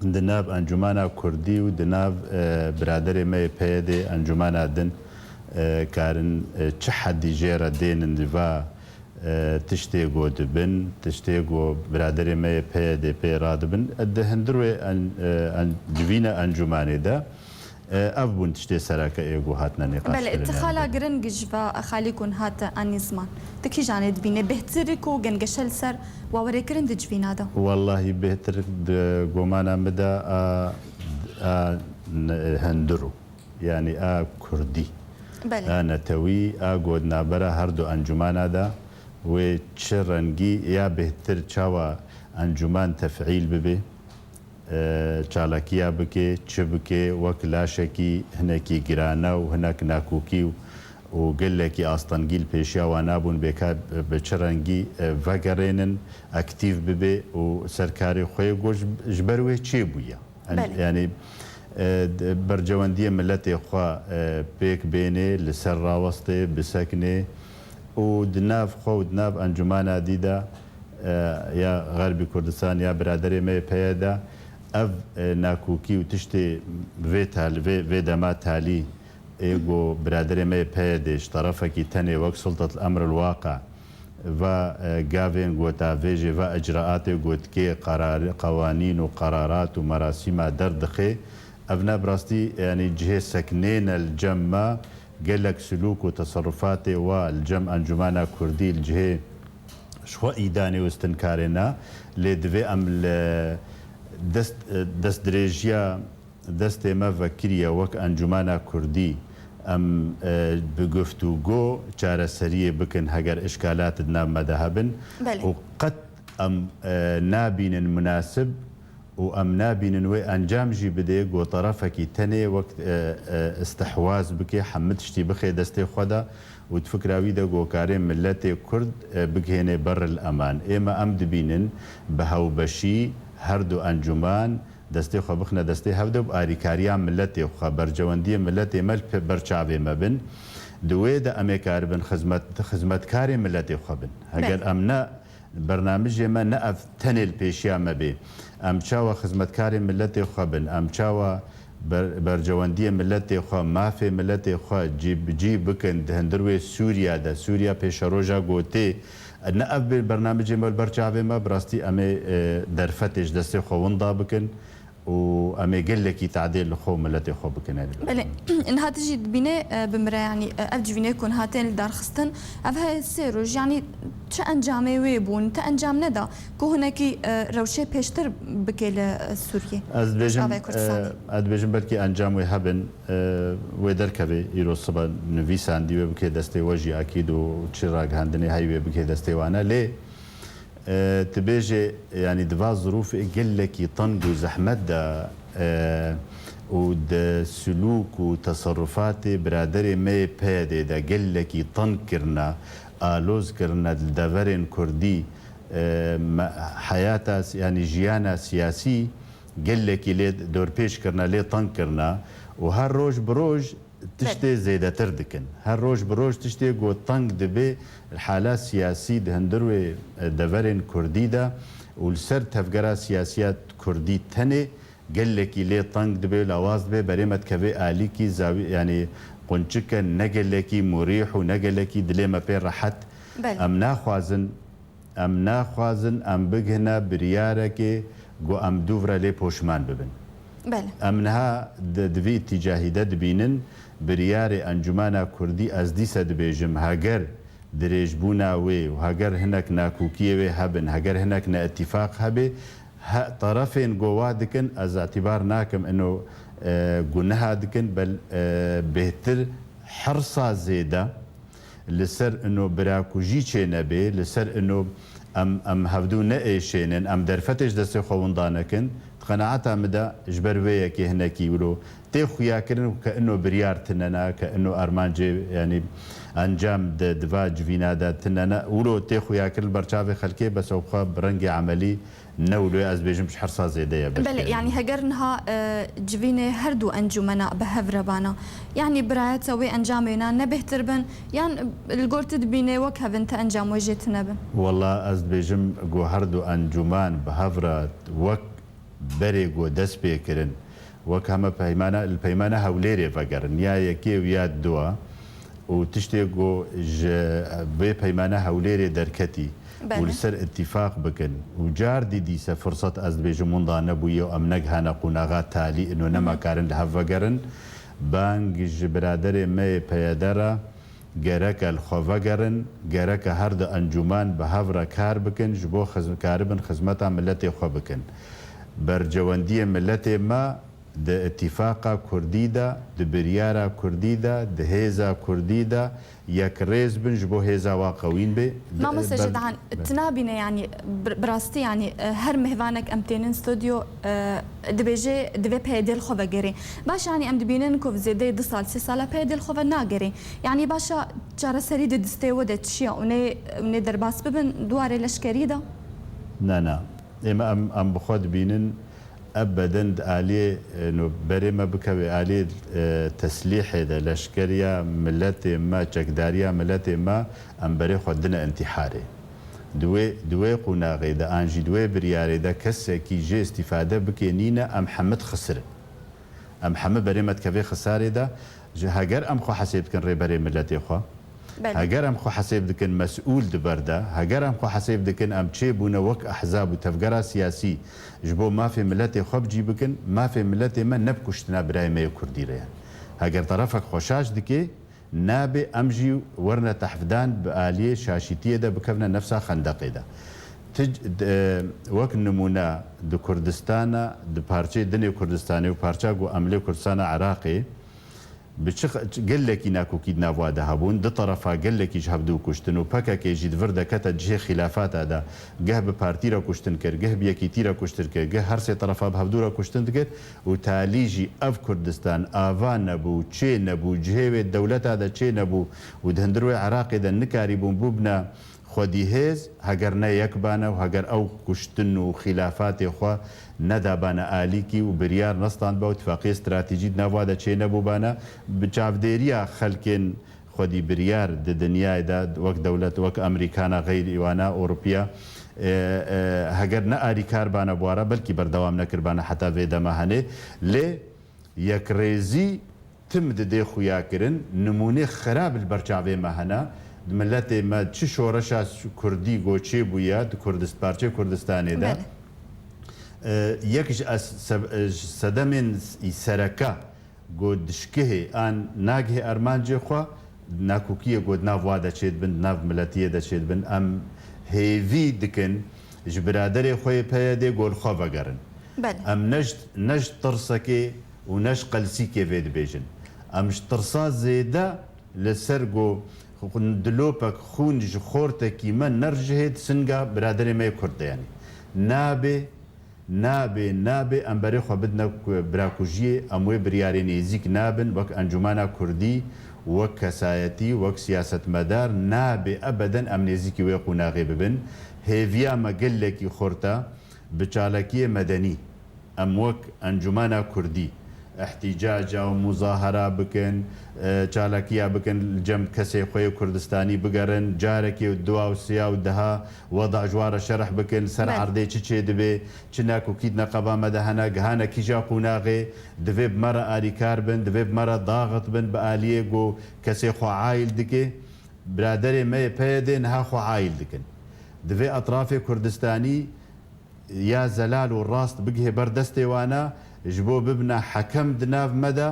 di nav Encûmena Kurdî û di nav, e, biraderê me yê P Y D'ê encûmena din, e, karin, e, çi hedî jê re dênin di va, e, tiştê ku dibin, tiştê ku biraderê me yê P Y D pê radibin, e, di hundir wê en-, e, en-, civîna encûmanê de, e, ev bûn tiştê sereke ê ku hatine nîqaş Belê, kirin, ti yani. Xala giring ji va xalî ku hate anî ziman. Ti kîjanê dibîne bêhtir ku gengeşe li ser wawerêkirin di civîna de? Wellahî bêhtir di gomana min de a, a n-, hundir û. Yanî a kurdî, Belê. a netewî, a got navbera her du encûmana de wê çi rengî ya bêhtir çawa encûman tefîl bibe, e, çalakiya bike, çi bike, wek laşekî hinekî girane û hinek nakokî û, û gelekî astengî li pêşiya wan nabûn bêka bi çi rengî, e, vegerênin, aktîf bibe û ser karê xwe yê got ji, ji ber wê çêbûye. En-, Belê. yanî, e, d-, bercewendiyê miletê xwe, e, pêk bênê, li ser rawestê, biseknê û di nav xwe û di nav encûmana dî de, e, ya Xerbî Kurdistan ya biraderê me yê P Y D de ev, e, nakokî û tiştê vê tal-, vê, vê dema talî ê ku biraderê me yê P Y D ji terefekî tenê wek Sultatul Emr el Waqi va, e, gavên gotavêjê, va icraatê gotikê, qerar, qewanîn û qerarat û merasîma derdixe. Evne bi rastî, yanî cihê seknêne li cem me, gelek silûk û teserrufatê wa li cem Encûmena Kurdî li cihê ji xwe îdanê û stinkarê ne, lê divê em li dest, destdirêjiya destê me vekiriye wek Encûmena Kurdî, em, e, bi guftûgo çareseriyê bikin heger îşkalat di nav me de hebin Belê. û qet em, e, nabînin munasib û em nabînin wê encam jî bidê ku terefekî tenê wek, e, e, istihwaz bike, hemî tiştî bixê destê xwe de û di fikra wî de ku karê miletê Kurd, e, bigihênê ber il eman. Ê me em dibînin bi hewbeşî her du encûman destê xwe bixine destê hev de û bi arîkariya miletê xwe, bercewendiyê miletê me li pe-, ber çavê me bin. Di wê de em ê karibin xizmet-, xizmetkarê miletê xwe bin. Heger Belê. em ne, bernamijê me ne ev tenê li pêşiya me bê. Em çawa xizmetkarê miletê xwe bin, em çawa ber-, bercewendiyê miletê xwe, mafê miletê xwe cî bi cî bikin di hundir wê Sûriya de, Sûriya pêşeroja gotê, ne ev bê bernamijê me li ber çavê me, bi rastî em ê, e, derfetê ji destê xwe winda bikin û em ê gelekî tadê li xwe û miletê xwe bikin. Belê, niha tu jî dibîne, e, bi min re, yanî, e, ev civînê ku niha tên li dar xistin, ev heye sê roj, yanî çi encamê wê bûn, ti encam neda ku hinekî, e, rewşê pêştir bike li, e, Sûriyê? Ez dibêjim, Rojavayê Kurdistanê. e, ez dibêjim belkî encam wê hebin, e, wê derkeve îro sibe nivîsandî wê bike destê we jî akîd û çi ragihandinê heyî wê bike destê wan e. Lê, e, tu bêjê, yanî di va zirûfê gelekî teng û zehmet de, e, û di silûk û teserrufatê biraderê me yê P Y D'ê de gelekî teng kirine, aloz kirine li deverên Kurdî, e, me, heyata, yanî jiyana siyasî gelekî lê dorpêç kirine, lê teng kirine û her roj bi roj tiştê Belê. zêdetir dikin. Her roj bi roj tiştê ku teng dibe, hala siyasî di hundir wê, e, deverên Kurdî de û li ser tevgera siyasiya Kurdî tenê gelekî lê teng dibe, lawaz dibe, berê me dikeve alîkî zawî, yanî qunçike ne gelekî murîh û ne gelekî dilê me pê rehet. Belê. Em naxwazin Em naxwazin em bigihine biryarekê ku em dûv re lê poşiman bibin. Belê. Em niha di, di vî îtîcahî de dibînin biryarê Encûmena Kurdî, ez dîse dibêjim, heger dirêjbûna wê û heger hinek nakokiyê wê hebin, heger hinek neîtîfaq hebe, he, terefên ku wa dikin, ez îtîbar nakim ino, e, guneha dikin, bel, e, bêhtir hirsa zêde, li ser ino birakujî çênebê, li ser ino em, em hevdû neêşênin, em derfetê ji destê xwe winda nekin, di qenaeta min de ji ber wê yekê hinekî wilo tê xuyakirin ku ke ino biryar tune ne, ke ino armancê, yanî encam di, di va civîna de tune ne, wilo tê xuyakirin li ber çavê xelkê, bes ew xwe bi rengê emelî ne wilo ye, ez dibêjim ji hersa zêde ye belkî. Belê, yanî heger niha, e, civînê her du encûmena bi hev re bana, yanî birayeta wê encamê na ne bêhtir bin, yan li gor tu dibînê wek hev in ti encam wê jê tune bin? Wela ez dibêjim ku her du encûman bi hev re wek berê ku dest pê kirin, wek heme peymana, li peymana Hewlêrê vegerin, ya yekê û ya dua, û tiştê ku ji vê peymana Hewlêrê derketî û Belê. li ser îtîfaq bikin û car dî dîse firsat, ez dibêjim, winda nebûye û em negihane qonaxa talî ino nema karin li hev vegerin. Bang ji biraderê me yê P Y D re gereke li xwe vegerin, gereke her du encûman bi hev re kar bikin, ji bo xiz-, karibin xizmeta miletê xwe bikin. Bercewendiyê miletê me di îtîfaqa kurdî de, di biryara kurdî de, di hêza kurdî de yekrêz bin ji bo hêza wa qewîn bê. Di-, Mamoste ber-, Jêdehan, ber- tu nabîne, yanî, bi, bi rastî, yanî, e, her mêvanek em tênin stûdyo, e, dibêje, divê P Y D li xwe vegerê. Baş, yanî, em dibînin ku zêdeyê du sal, sê sala P Y D li xwe venagerê. Yanî, baş e, çareserî di destê we de çi ye? Û nê, û nê derbas bibin di warê leşkerî de? Na, na. Ême em, em bi xwe dibînin, ebeden di aliyê, e, no, berê me bikeve aliyê, e, teslîhê de, leşkeriya miletê me, çekdariya miletê me, em berê xwe dine întîharê. Di wê, di wê qonaxê de, an jî di wê biryarê de kesekî jê îstîfade bike nîne, em hemî dixisirin. Em hemî berê me dikeve xisarê de. Ji heger em xwe hesêb dikin rêberê miletê xwe, Belê. heger em xwe hesêb dikin mesûl di ber de, heger em xwe hesêb dikin em çêbûne wek ehzab û tevgera siyasî ji bo mafê miletê xwe bi cî bikin, mafê miletê me ne bi kuştina birayê me yê Kurdî re ye. Heger terefek xwe şaş dike, nabe em jî werine tehfdan bi aliyê şaşîtiyê de bikevine nefsa xendeqê de. Ti, e, wek nimûne di Kurdistana, di parçeyê dinê Kurdistanê û parça ku em lê Kurdistana Iraqê, bi çi x-, gelekî nakokî di nav wa de hebûn, di terefa gelekî ji hevdû kuştin û P K K jî di vir de kete cihê xîlafata de, geh bi partî re kuştin kir, geh bi yekîtî re kuştin kir, geh her sê terefa bi hevdû re kuştin dikir û talî jî ev Kurdistan ava nebû, çê nebû, cihê wê dewleta de çê nebû û di hundir wê Iraqê de nikarîbûn bûbne xwedî hêz, heger ne yek bane û heger ew kuştin û xîlafatê xwe nedabane alîkî û biryar nestandbe û tifaqiyê stratejî di nav wa de çênebûbane, bi çavdêriya xelkên xwedî biryar di dinyayê de wek dewlet, wek Amerîkana, xeyrî wana, Ewropiya, e, e, heger ne alîkar bane bi wa re, belkî berdewam nekirbane heta vê dema henê. Lê yekrêzî tim didê xuyakirin, nimûnê xirab li ber çavê me hene. Miletê me çi şoreşa s-, kurdî go çêbûye di Kurdist-, parçeyê Kurdistanê de. Belê. E, yek ji es-, se-, e, ji sedemên s-, sereke go dişkihê an nagihê armancê xwe, nakokiyê go di nav wa de çêdibin, di nav miletiyê de çêdibin. Em hêvî dikin ji biraderê xwe yê P Y D go li xwe vegerin. Belê. Em ne ji, ne ji tirsekê û ne ji qelsîkê vê dibêjin. Em ji tirsa zêde li ser go dilopek xûn ji xortekî me nerjihê di singa biraderê me yê Kurd de, yanî. Nabe, nabe, nabe em berê xwe bidine ku-, birakujiyê, em wê biryarê nêzîk nabin, wek Encûmena Kurdî, wek kesayetî, wek siyasetmedar, nabe ebeden em nêzîkî wê qonaxê bibin. Hêviya me gelekî xurt e, bi çalakiyê medenî. Em wek Encûmena Kurdî îhtîcaca û muzahara bikin, e, çalakiya bikin, li cem kesê xwe yê Kurdistanî bigerin, carekê û dua û siya û deha weda ji wan re şerh bikin, ser Belê. erdê çi çêdibe, çi nakokî di neqeba me de hene, gihane kîja qonaxê, divê bi me re alîkar bin, divê bi me re daxit bin, bi aliyê ku kesê xwe ayîl dike. Biraderê me yê P Y D niha xwe ayîl dikin. Divê etrafê Kurdistanî ya zelal û rast bigihê ber destê wana, ji bo bibine hekem di nav me de,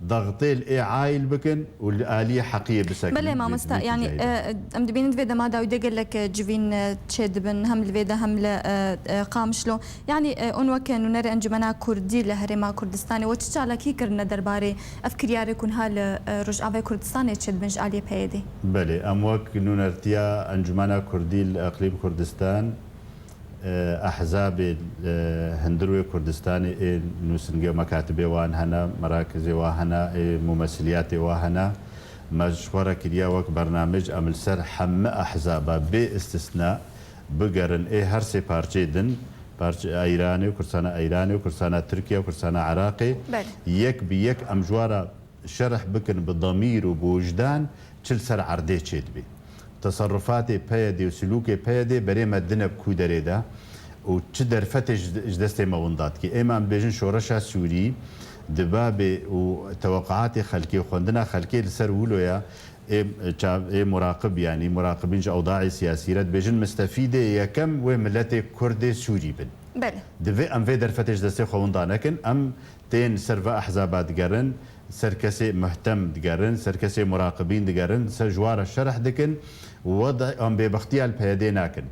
dextê li ê ayîl bikin û li aliyê heqiyê bisekinin. Belê mamoste, yanî, e, em dibînin di vê dema dawî de gelek, e, civîn, e, çêdibin, hem li vê de hem li, e, e, Qamişlo. Yanî, e, hûn weke nûnerê Encûmena Kurdî li Herêma Kurdistanê we çi çalakî kirine derbarê ev kiryarê ku niha li, e, Rojavayê Kurdistanê çêdibin ji aliyê P Y D? Belê, em wek nûnertiya Encûmena Kurdî li Eqlîm Kurdistan, e, ehzabê, e, hundir wê Kurdistanê ê nûsingê mekatibê wan hene, merakizê wa hene, ê mumesiliyatê wa hene. Me ji xwe re kiriye wek bernamej, em li ser heme ehzaba bê istisna bigerin ê her sê parçeyê din, parçe Eyranê û Kurdistana Eyranê û Kurdistana Tirkiye û Kurdistana Iraqê, Belê. yek bi yek em ji wan re şerh bikin bi demîr û bi wijdan çi li ser erdê çêdibe. Teserrufatê P Y D û silûkê P Y D berê me dine bi ku derê de û çi derfetê ji, ji destê me winda dike. Êma em dibêjin şoreşa Sûrî di babê û teweqeatê xelkê û xwendina xelkê li ser wilo ye, ê, çav-, ê muraqib, yanî muraqibîn ji ewdaê siyasî re dibêjin, mistefîdê yekem wê miletê Kurdê Sûrî bin. Belê. Divê em vê derfetê ji destê xwe winda nekin. Em tên ser ve ehzaba digerin, ser kesê muhtem digerin, ser kesê muraqibîn digerin, ser ji wan re şerh dikin, weda em bêbextiya li P Y D'ê nakin.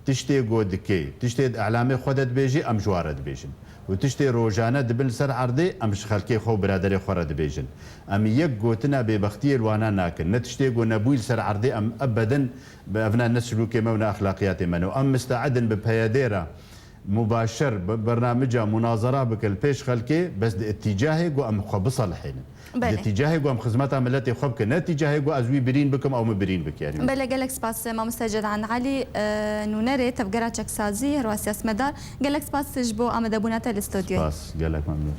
Tiştê ku dikê, tiştê di elamê xwe de dibêjî, em ji wan re dibêjin. Û tiştê rojane dibin li ser erdê, em ji xelkê xwe û biraderê xwe re dibêjin. Em yek gotina bêbextiyê li wana nakin. Ne tiştê ku nebûyî li ser erdê, em ebedin bi evna ne silûkê me û ne exlaqiyatê me ne. Û em misteedin bi P Y D re mubaşer, bi bernamica munazara bikin li pêş xelkê, bes di îtîcahê ku em xwe biselihênin. Belê. Di îtîcahê ku em xizmeta miletê xwe bikin, ne îtîcahê ku ez wî birîn bikim, ew min birîn bike, yanî. Belê, gelek spas, mamoste Cedan Elî, e, nûnerê tevgera çeksazî, her wiha siyasetmedar. Gelek spas ji bo amadebûna te li stûdyoyê. Spas, gelek memnûn.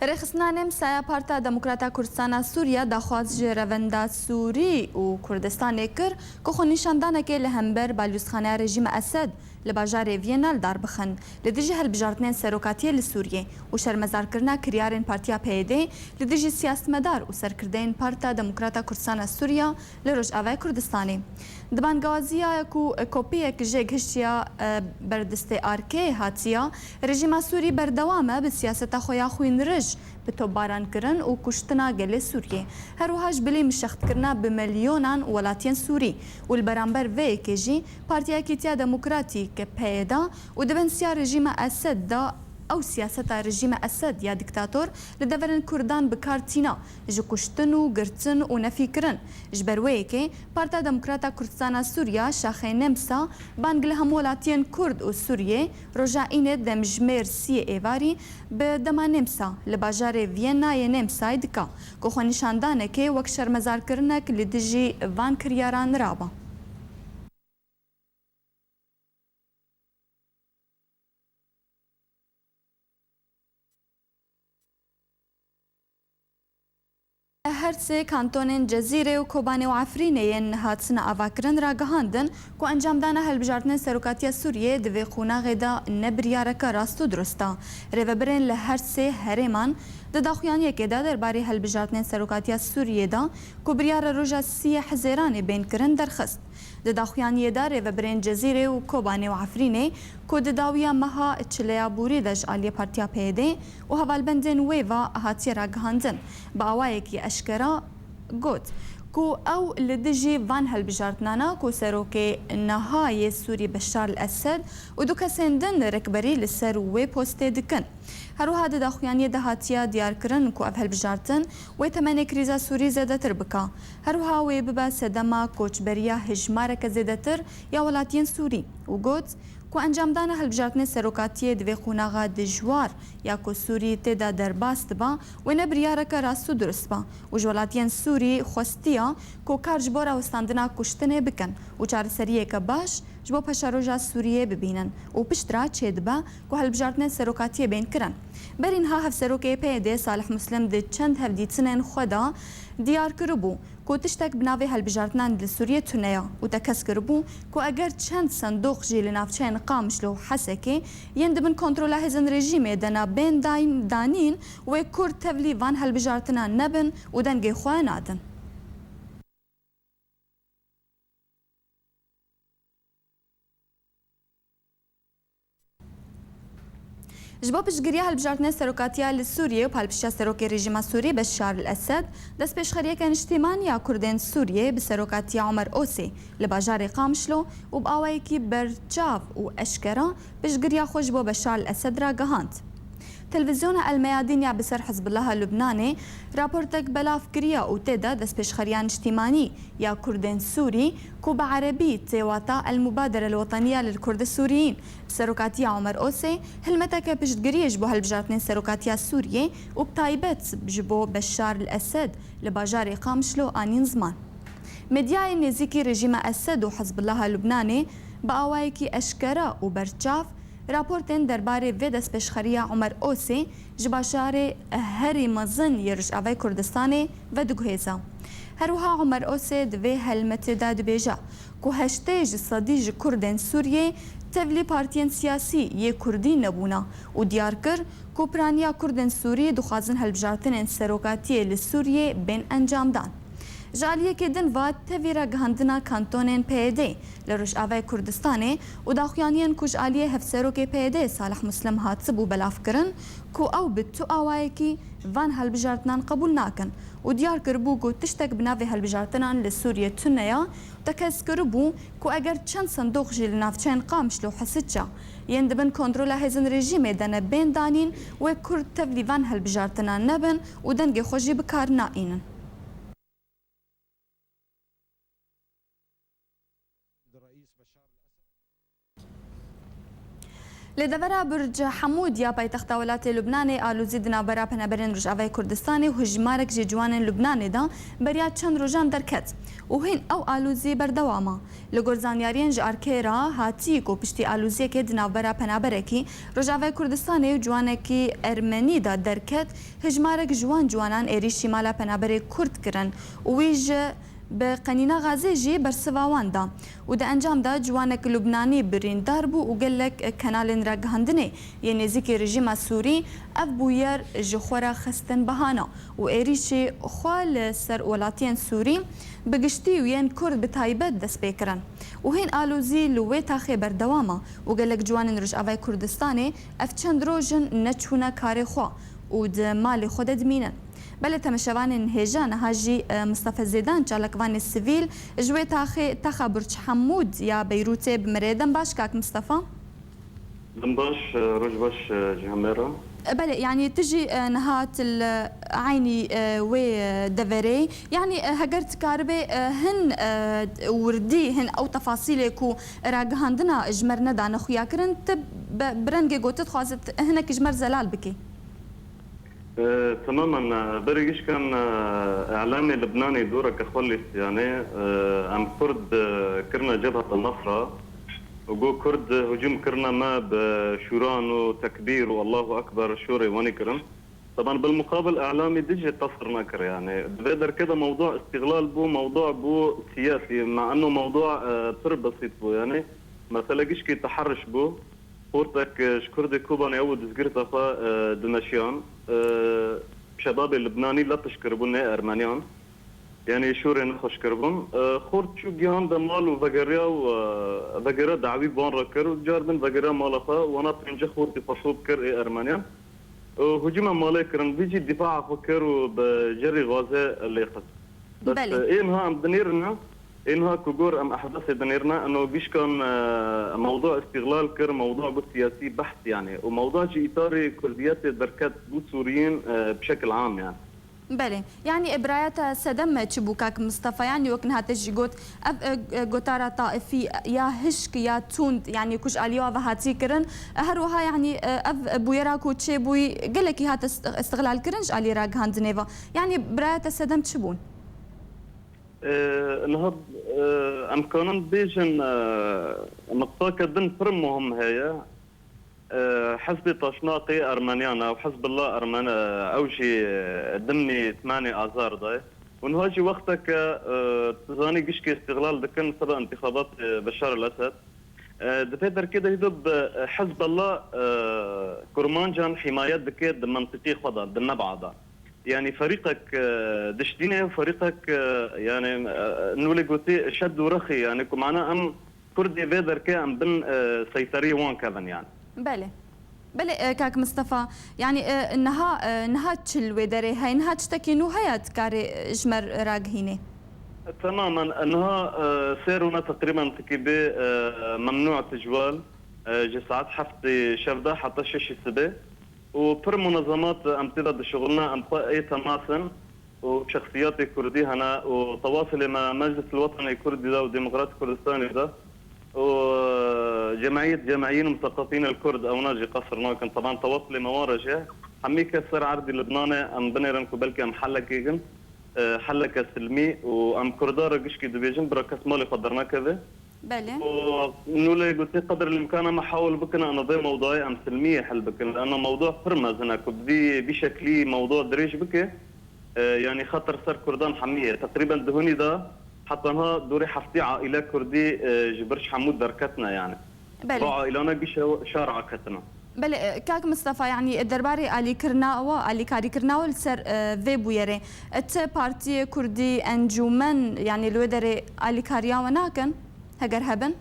Rêxistina Nemsaya Parta Demokrata Kurdistana Sûriye daxwaz ji Revenda Sûrî û Kurdistanê kir ku xwenîşandanekê li hember balyozxaneya rejîma Esed li bajarê Viyena li dar bixin, li dijî hilbijartinên serokatiyê li Sûriyê û şermezarkirina kiryarên Partiya P Y D li dijî siyasetmedar û serkirdeyên Parta Demokrata Kurdistana Sûriye li Rojavayê Kurdistanê. Di bangawaziya ku kopiyek jê gihiştiya, e, berdestê arkê hatiya, rejîma Sûrî berdewam e bi siyaseta xwe ya xwînrij, bi topbarankirin û kuştina gelê Sûriyê. Her wiha ji bilî mişextkirina bi milyonan welatiyên Sûrî û li beramber vê yekê jî Partiya Yekîtiya Demokratî, P Y D, û di bin siya rejîma Esed de ew siyaseta rejîma Esed ya diktator li deverên Kurdan bi kar tîna, ji kuştin û girtin û nefîkirin. Ji ber wê yekê, Parta Demokrata Kurdistana Sûriya, Şaxê Nemsa, bang li hemû welatiyên Kurd û Sûriyê, roja Înê demjimêr siyê êvarî, bi dema Nemsa, li bajarê Viyena yê Nemsayê dike, ku xwenîşandanekê wek şermezarkirinek li dijî van kiryaran rabe. Her sê kantonên Cezîrê û Kobanê û Efrînê yên hatina avakirin ragihandin ku encamdana hilbijartinên serokatiya Sûriyê di vê qonaxê de ne biryareke rast û dirust e. Rêvebirên li her sê herêman di daxuyaniyekê de derbarê hilbijartinên serokatiya Sûriyê de ku biryara roja sî Hizêranê bên kirin derxist. Di daxuyaniyê de rêvebirên Cezîrê û Kobanê û Efrînê ku di dawiya meha çileya borî de ji aliyê Partiya P Y D û hevalbendên wê ve hatiye ragihandin, bi awayekî eşkera got ku ew li dijî van hilbijartinana ku serokê niha yê Sûrî Beşar el-Esed û du kesên din rikberî li ser wê postê dikin. Her wiha di daxuyaniyê de hatiye diyarkirin ku ev hilbijartin wê temenê krîza Sûrî zêdetir bike. Her wiha wê bibe sedema koçberiya hejmareke zêdetir ya welatiyên Sûrî û got ku encamdana hilbijartinê serokatiyê di vê qonaxa dijwar ya ku Sûrî tê de derbas dibe, wê ne biryareke rast û dirust be û ji welatiyên Sûrî xwestiya ku kar ji bo rawestandina kuştinê bikin û çareseriyeke baş ji bo paşeroja Sûriyê bibînin û piştre çêdibe ku hilbijartinên serokatiyê bên kirin. Berî niha Hevserokê P Y D Salih Muslim di çend hevdîtinên xwe de diyar kiribû ku tiştek bi navê hilbijartinan li Sûriyê tune ye û tekez kiribû ku eger çend sindoq jî li navçeyên Qamişlo û Hesekê yên di bin kontrola hêzên rejîmê de ne bên dayîn-, danîn, wê Kurd tevlî van hilbijartinan nebin û dengê xwe nadin. Ji bo piştgiriya hilbijartinê serokatiya li Sûriyê û palpiştiya serokê rejîma Sûrî Beşar el-Esed, destpêşxeriyeke niştîmanî ya Kurdên Sûriyê bi serokatiya Omer Osê li bajarê Qamişlo û bi awayekî berçav û eşkera piştgiriya xwe ji bo Beşar el-Esed ragihand. Televîzyona El Meyadîn ya bi ser Hizbullaha Lubnanê raportek belav kiriye û tê de destpêşxeriya niştîmanî ya Kurdên Sûrî ku bi erebî tê wata El Mubadere El Weteniye lil Kurdi Sûriyîn, bi serokatiya Omer Osê, hilmeteke piştgiriyê ji bo hilbijartinên serokatiya Sûriyê û bi taybet ji bo Beşar el-Esed li bajarê Qamişlo anîn ziman. Medyayên nêzîkî rejîma Esed û Hizbullaha Lubnanê bi awayekî eşkera û berçav raportên derbarê vê destpêşxeriya Omer Osê ji bajarê herî mezin yê Rojavayê Kurdistanê vediguhêze. Her wiha Omer Ose di vê helmetê de dibêje ku heştê ji sedî ji Kurdên Sûriyê tevlî partiyên siyasî yê Kurdî nebûne û diyar kir ku piraniya Kurdên Sûrî dixwazin hilbijartinên serokatiyê li Sûriyê bên encamdan. Ji aliyekê din ve tevî ragihandina kantonên P Y D li Rojavayê Kurdistanê û daxuyaniyên ku ji aliyê hevserokê P Y D Salih Muslim hatibû belavkirin ku ew bi tu awayekî van hilbijartinan qebûl nakin û diyar kiribû ku tiştek bi navê hilbijartinan li Sûriyê tune ya, tekez kiribû ku eger çend sindoq jî li navçeyên Qamişlo û Hisiça yên di bin kontrola hêzên rejîmê de ne bên danîn, wê Kurd tevlî van hilbijartinan nebin û dengê xwe jî bi kar naînin. Li devera Burc Hemûd ya paytexta welatê Lubnanê alozî di navbera penaberên Rojavayê Kurdistanê û hijmarek jî ciwanên Lubnanê de beriya çend rojan derket û hîn ew alozî berdewam e. Li gor zanyariyên ji arkê re hatî ku piştî aloziyekê di navbera penaberekî Rojavayê Kurdistanê û ciwanekî Ermenî de derket, hijmarek ji wan ciwanan êrîşî mala penaberê Kurd kirin û wî ji bi qenîna gazê jî bersiva wan da û di encam de ciwanek Lubnanî birîndar bû û gelek kanalên ragihandinê yên nêzîkî rejîma Sûrî ev bûyer ji xwe re xistin bahana û êrîşê xwe li ser welatiyên Sûrî bi giştî û yên Kurd bi taybet dest pê kirin. Û hîn alozî li wê taxê berdewam e û gelek ciwanên Rojavayê Kurdistanê ev çend roj in neçûne karê xwe û di malê xwe de dimînin. Belê, temeşevanên hêja, niha jî, e, Mistefe Zêdan, çalakvanê sivîl, ji wê taxê taxa Burç Hemûd ya Beyrûtê bi me re ye. Dem baş, kak Mistefa. Dem baş, e, roj baş, e, ji hemê re. E, belê, yanî tu jî, e, niha tu li eynî, e, wê, e, deverê. Yanî, e, heger tu karibê, e, hin, e, wirdî, hin ew tefasîlê ku ragihandina ji me re nedane xuyakirin, tu be, bi rengê ku tu dixwazit hinekî ji me re zelal bikî. E, temamen, e, berê gişkan, e, îlamê Libnanê doreke xwe lîst, yanî, e, em Kurd, e, kirine Cebhet el-Nusra û got Kurd hicûm kirine me bi şûran û tekbîr û Allahu Ekber şûrê wanî kirin. Teban bilmuqabil îlamê din jî qesir nekir, yanî. Di vê derkê de mewdûa îstîxlal bû, mewdûa bû siyasî, ma enno mewdûa, e, pir besît bû, yanî. Mesele gişkî teheriş bû. Xortek, e, ji Kurdê Kobanê ew û dizgirta xwe, e, dimeşiyan. E, şebabê Libnanî letiş kiribûn nê Ermeniyan. Yanî şûrê nexweş kiribûn. E, xort çû gihande mal û vegeriya û, e, vegeriya dawî bi wan re kir û car din vegeriya mala xwe. Wana pêncî xortî xwe şop kir ê Ermeniyan. Û hicûma malê kirin. Vî jî dîfaa xwe kir û bi jerî gazê lê xist. Bes, Belê. e, ê niha em dinêrine, ê niha ku gor em ehdasê dinêrine, eno gişkan, e, mewdûa îstîxlal kir, mewdûa got siyasî behs, yanî, û mewdûa jî îtarê kurdiyetê derket bû Sûriyên, e, bi şekil am, yanî. Belê. Yanî, e, biraya te sedem çi bû, kak Mistefa? Yanî, wek niha te jî got, ev, e, e, gotara taifî ya hişk, ya tund, yanî, ku ji alî wa ve hatî kirin, e, her wiha, yanî, e, ev, e, bûyera ku çêbûyî gelekî hate ist-, îstixlal kirin ji alî ragihandinê ve. Yanî, biraya te sedem çi bûn? E, niha, e, em kanin bêjin, e, nuqtake din pir muhim heye. E, Hizbê Taşnaqê Ermeniyan e û Hizbullah Ermen-, e, ew jî, e, dimnî temenê azar de ye. Û niha jî wexteke, e, tu zanî gişkê îstîxlal dikin seba întîxabatê Beşar el-Esed. E, di vê derkê de hîdo bi Hizbullah, e, Kurmancan hîmayet dike di mentiqê xwe de, di neb'a de. Yanî ferîqek, e, diştînê û ferîqek, e, yanî, e, nûlê gotî şed û rexî, yanî ku mana em Kurdê vê derkê em bin, e, seyteriyê wan kevin, yanî. Belê. Belê, e, kak Mistefa, yanî, e, niha, e, niha çi li wê derê heye? Niha tiştekî nû heye dikarê, e, ji me re ragihînê? Temamen, e, niha, e, sê rûne teqrîben tikî bê, e, memnû tijwal, e, ji saet heftê şevda heta şeşî sibê. Û pir munezemat em tê de dişixulin, em xwe ê temas in û şexsiyatê kurdî hene û tewasilê me Meclis el Wetenê Kurdî de û Demokrat Kurdistanê de û cemiyet, cemiyîn û museqefîn el Kurd ewna jî qesir nakin. Teban tewasilê me wan re jî hemî kes ser erdî Libnanê em binêrin ku belkî em helekê gin, e, heleke silmî û em Kurda re gişkî dibêjin bira kes malê xwe dernekeve. Belê. Û nûlê gotî qedr el-îmkan em hewil bikin, em vê mewduyê em silmiyê hel bikin. Lano mewdu pir mezin e, ku bi vî, vî şeklî mewdu dirêj bike, E, yanî xeter ser Kurdan hemî ye. Teqrîben di hunî de heta niha dorê heftê aîle Kurdî, e, ji Birc Hemûd derketine yanî. Belê. Va aîlana gişe şar aketine. Belê, e, kak Mistefa, yanî derbarê alîkirina we, alîkarîkirina we li ser, e, vê bûyerê, e, ti partiyê Kurdî, encûmen, yanî li wê derê alîkariya we nakin, heger hebin?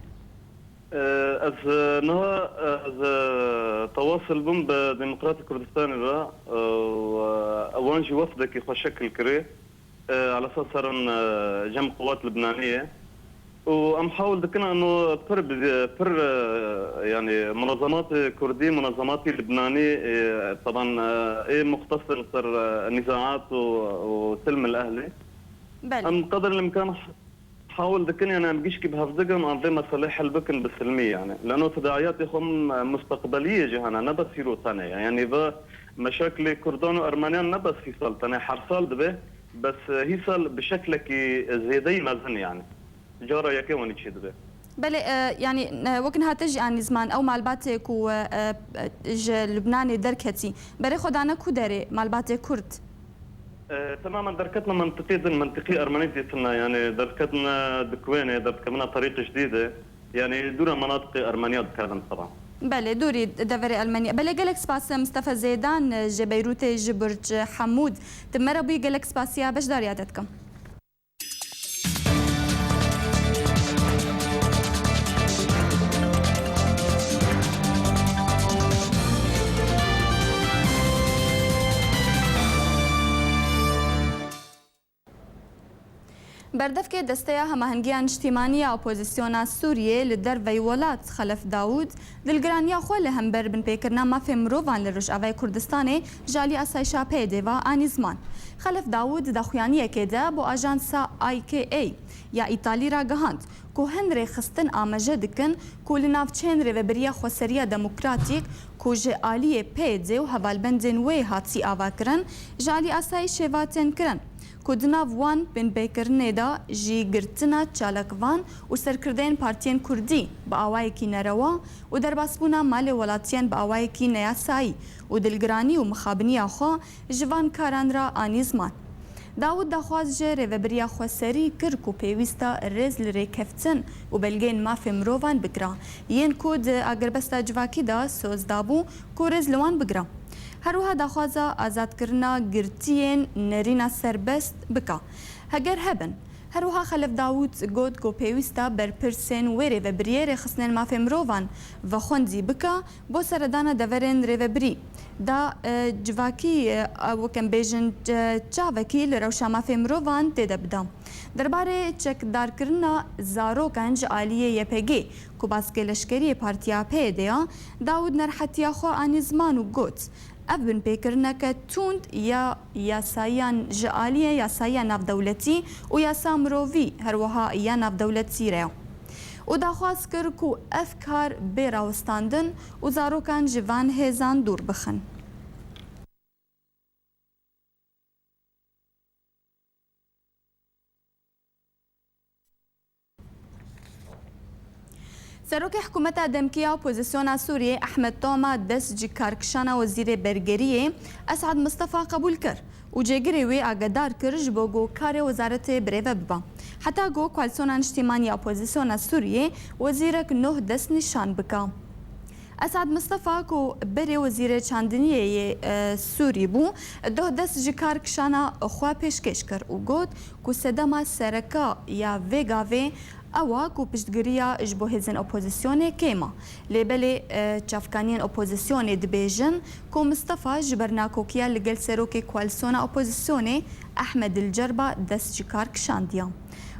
E, ez, e, niha, e, ez, e, tewasil bûm bi Demokratê Kurdistanê re, e, û, e, wan jî wefdekî xwe şekil kirê. E, ala esas herin, e, Cem Quwat Libnanî ye. Û em hewil dikin eno pir bi-, pir, e, yanî munazematê Kurdî, munazematî Libnanî, e, teban, e, ê muxtes in ser, e, nîzaat û, û silm el ehlê. Belê. Em qedr el imkan hewil dikin, yanî em gişkî bi hev digin, em vê meselê hel bikin bi silmî, yanî. Leno tedaiyatê xwe, e, musteqbeliyê jî hene, ne bes hîro tenê ye. Yanî ve meşaklê Kurdan û Ermeniyan ne bes hîsal tenê, her sal dibe, bes, e, hîsal bi şeklekî zêdeyî mezin, yanî. Cara yekê wanî çêdibe. Belê, e, yanî, e, wek niha te jî anî ziman, ew malbatê ku, e, e, ji Lubnanê derketî, berê xwe dane ku derê, malbatê Kurd? E, temamen derketine mentiqê din, mentiqî Ermenî dîtine, yanî derketine Dikuênê, derkevine Terîq Jdîdê, yanî dûra menatiqê Ermeniya dikevin seba. Belê, dûrî deverê Ermeniya. Belê, gelek spas Mistefa Zêdan, e, ji Beyrûtê, ji Burc Hemûd. Tu me re bûyî, gelek spasiya beşdariya te dikim. Berdevkê Desteya Hemahengiya Niştimanî ya Opozisyona Sûriyê li derveyî welat, Xelef Dawûd, dilgiraniya xwe li hember binpêkirina mafê mirovan li Rojavayê Kurdistanê ji alî asayişa P Y D'ê ve anî ziman. Xelef Dawûd di daxuyaniyekê de bo ajansa I K A ya Îtalî ragihand ku hin rêxistin amaje dikin ku li navçeyên Rêvebiriya Xweseriya Demokratîk ku ji aliyê P Y D û hevalbendên wê hatî avakirin, ji alî asayîşê ve tên kirin ku di nav wan binpêkirinê de jî girtina çalakvan û serkirdeyên partiyên kurdî bi awayekî nerewa û derbasbûna malê welatiyan bi awayekî neyasayî û dilgiranî û mixabiniya xwe ji van karan re anî ziman. Dawûd daxwaz ji Rêvebiriya Xweserî kir ku pêwîst e rêz li rêkeftin û belgeyên mafê mirovan bigira, yên ku di agirbesta civakî de soz dabû ku rêz li wan bigira. Her wiha daxwaza azadkirina girtiyên nerîna serbest bike, heger hebin. Her wiha Xelef Dawûd got ku pêwîst e berpirsên wê rêvebiriyê rêxistinên mafê mirovan vexwendî bike, bo seredana deverên rêvebirî da, e, civakî, e, wek em bêjin, e, çavekî li rewşa mafê mirovan tê de bida. Derbarê çekdarkirina zarokan ji aliyê Y P G ku baskê leşkerî yê partiya P Y D ya, Dawûd nerhetiya xwe anî ziman û got, ev binpêkirineke tund ya yasayan ji aliyê yasaya navdewletî û yasa mirovî, her wiha ya navdewletî re ye. Û daxwaz kir ku ev kar bê rawestandin û zarokan ji van hêzan dûr bixin. Serokê Hikûmeta Demkî ya Opozisyona Sûriyê Ehmed Toma dest ji karkişana Wezîrê Bergeriyê Esad Mistefa qebûl kir û cêgirê wê agadar kir ji bo ku karê wezaretê birêve bibe. Heta ku Koalîsyona Niştîmanî ya Opozisyona Sûriyê wezîrek nû destnîşan bike. Esad Mistefa ku berê Wezîrê Çandiniyê yê, e, Sûrî bû, doh dest ji kar kişana xwe pêşkêş kir û got ku sedema sereke ya vê gavê ew e ku piştgiriya ji bo hêzên opozisyonê kêm e. Lê belê, e, çavkaniyên opozisyonê dibêjin ku Mistefa ji ber nakokiya li gel serokê koalîsyona opozisyonê Ehmed El Cerba dest ji kar kişandiye.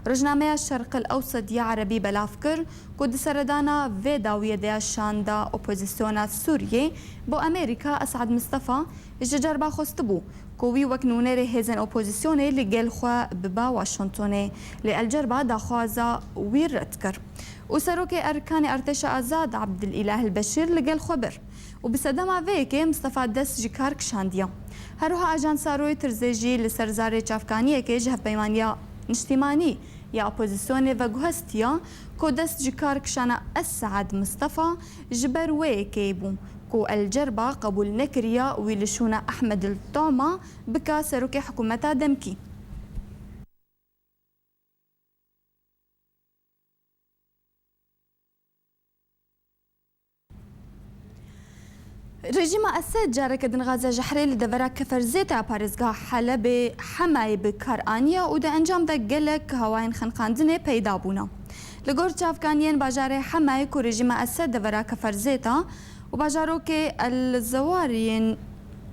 Rojnameya Şerq El Ewsed ya Erebî belav kir ku di seredana vê dawiyê de ya şanda opozisyona Sûriyê bo Amerîka, Esad Mistefa ji Cerba xwestibû ku wî wek nûnerê hêzên opozisyonê li gel xwe biba Washingtonê. Lê El Cerba daxwaza wî red kir û serokê Erkanê Artêşa Azad Abdil Îlah El Beşîr li gel xwe bir û bi sedema vê yekê Mistefa dest ji kar kişandiye. Her wiha ajansa Reutersê jî li ser zarê çavkaniyekê ji Hevpeymaniya Niştîmanî ya Opozisyonê veguhestiya ku dest ji kar kişana Esad Mistefa ji ber wê yekê bû. Ku El Cerba qebûl nekiriya wî li şûna Ehmed El Toma bika serokê hikûmeta demkî. Rejîma Esed careke din Gaza Jehrê li devera Keferzêta parêzgeha Helebê Hemayê bi kar aniye û di encam de gelek hawayên xeniqandinê peyda bûne. Li gor çavkaniyên bajarê Hemayê ku rejîma Esed devera Keferzêta û bajarokê El Zewariyên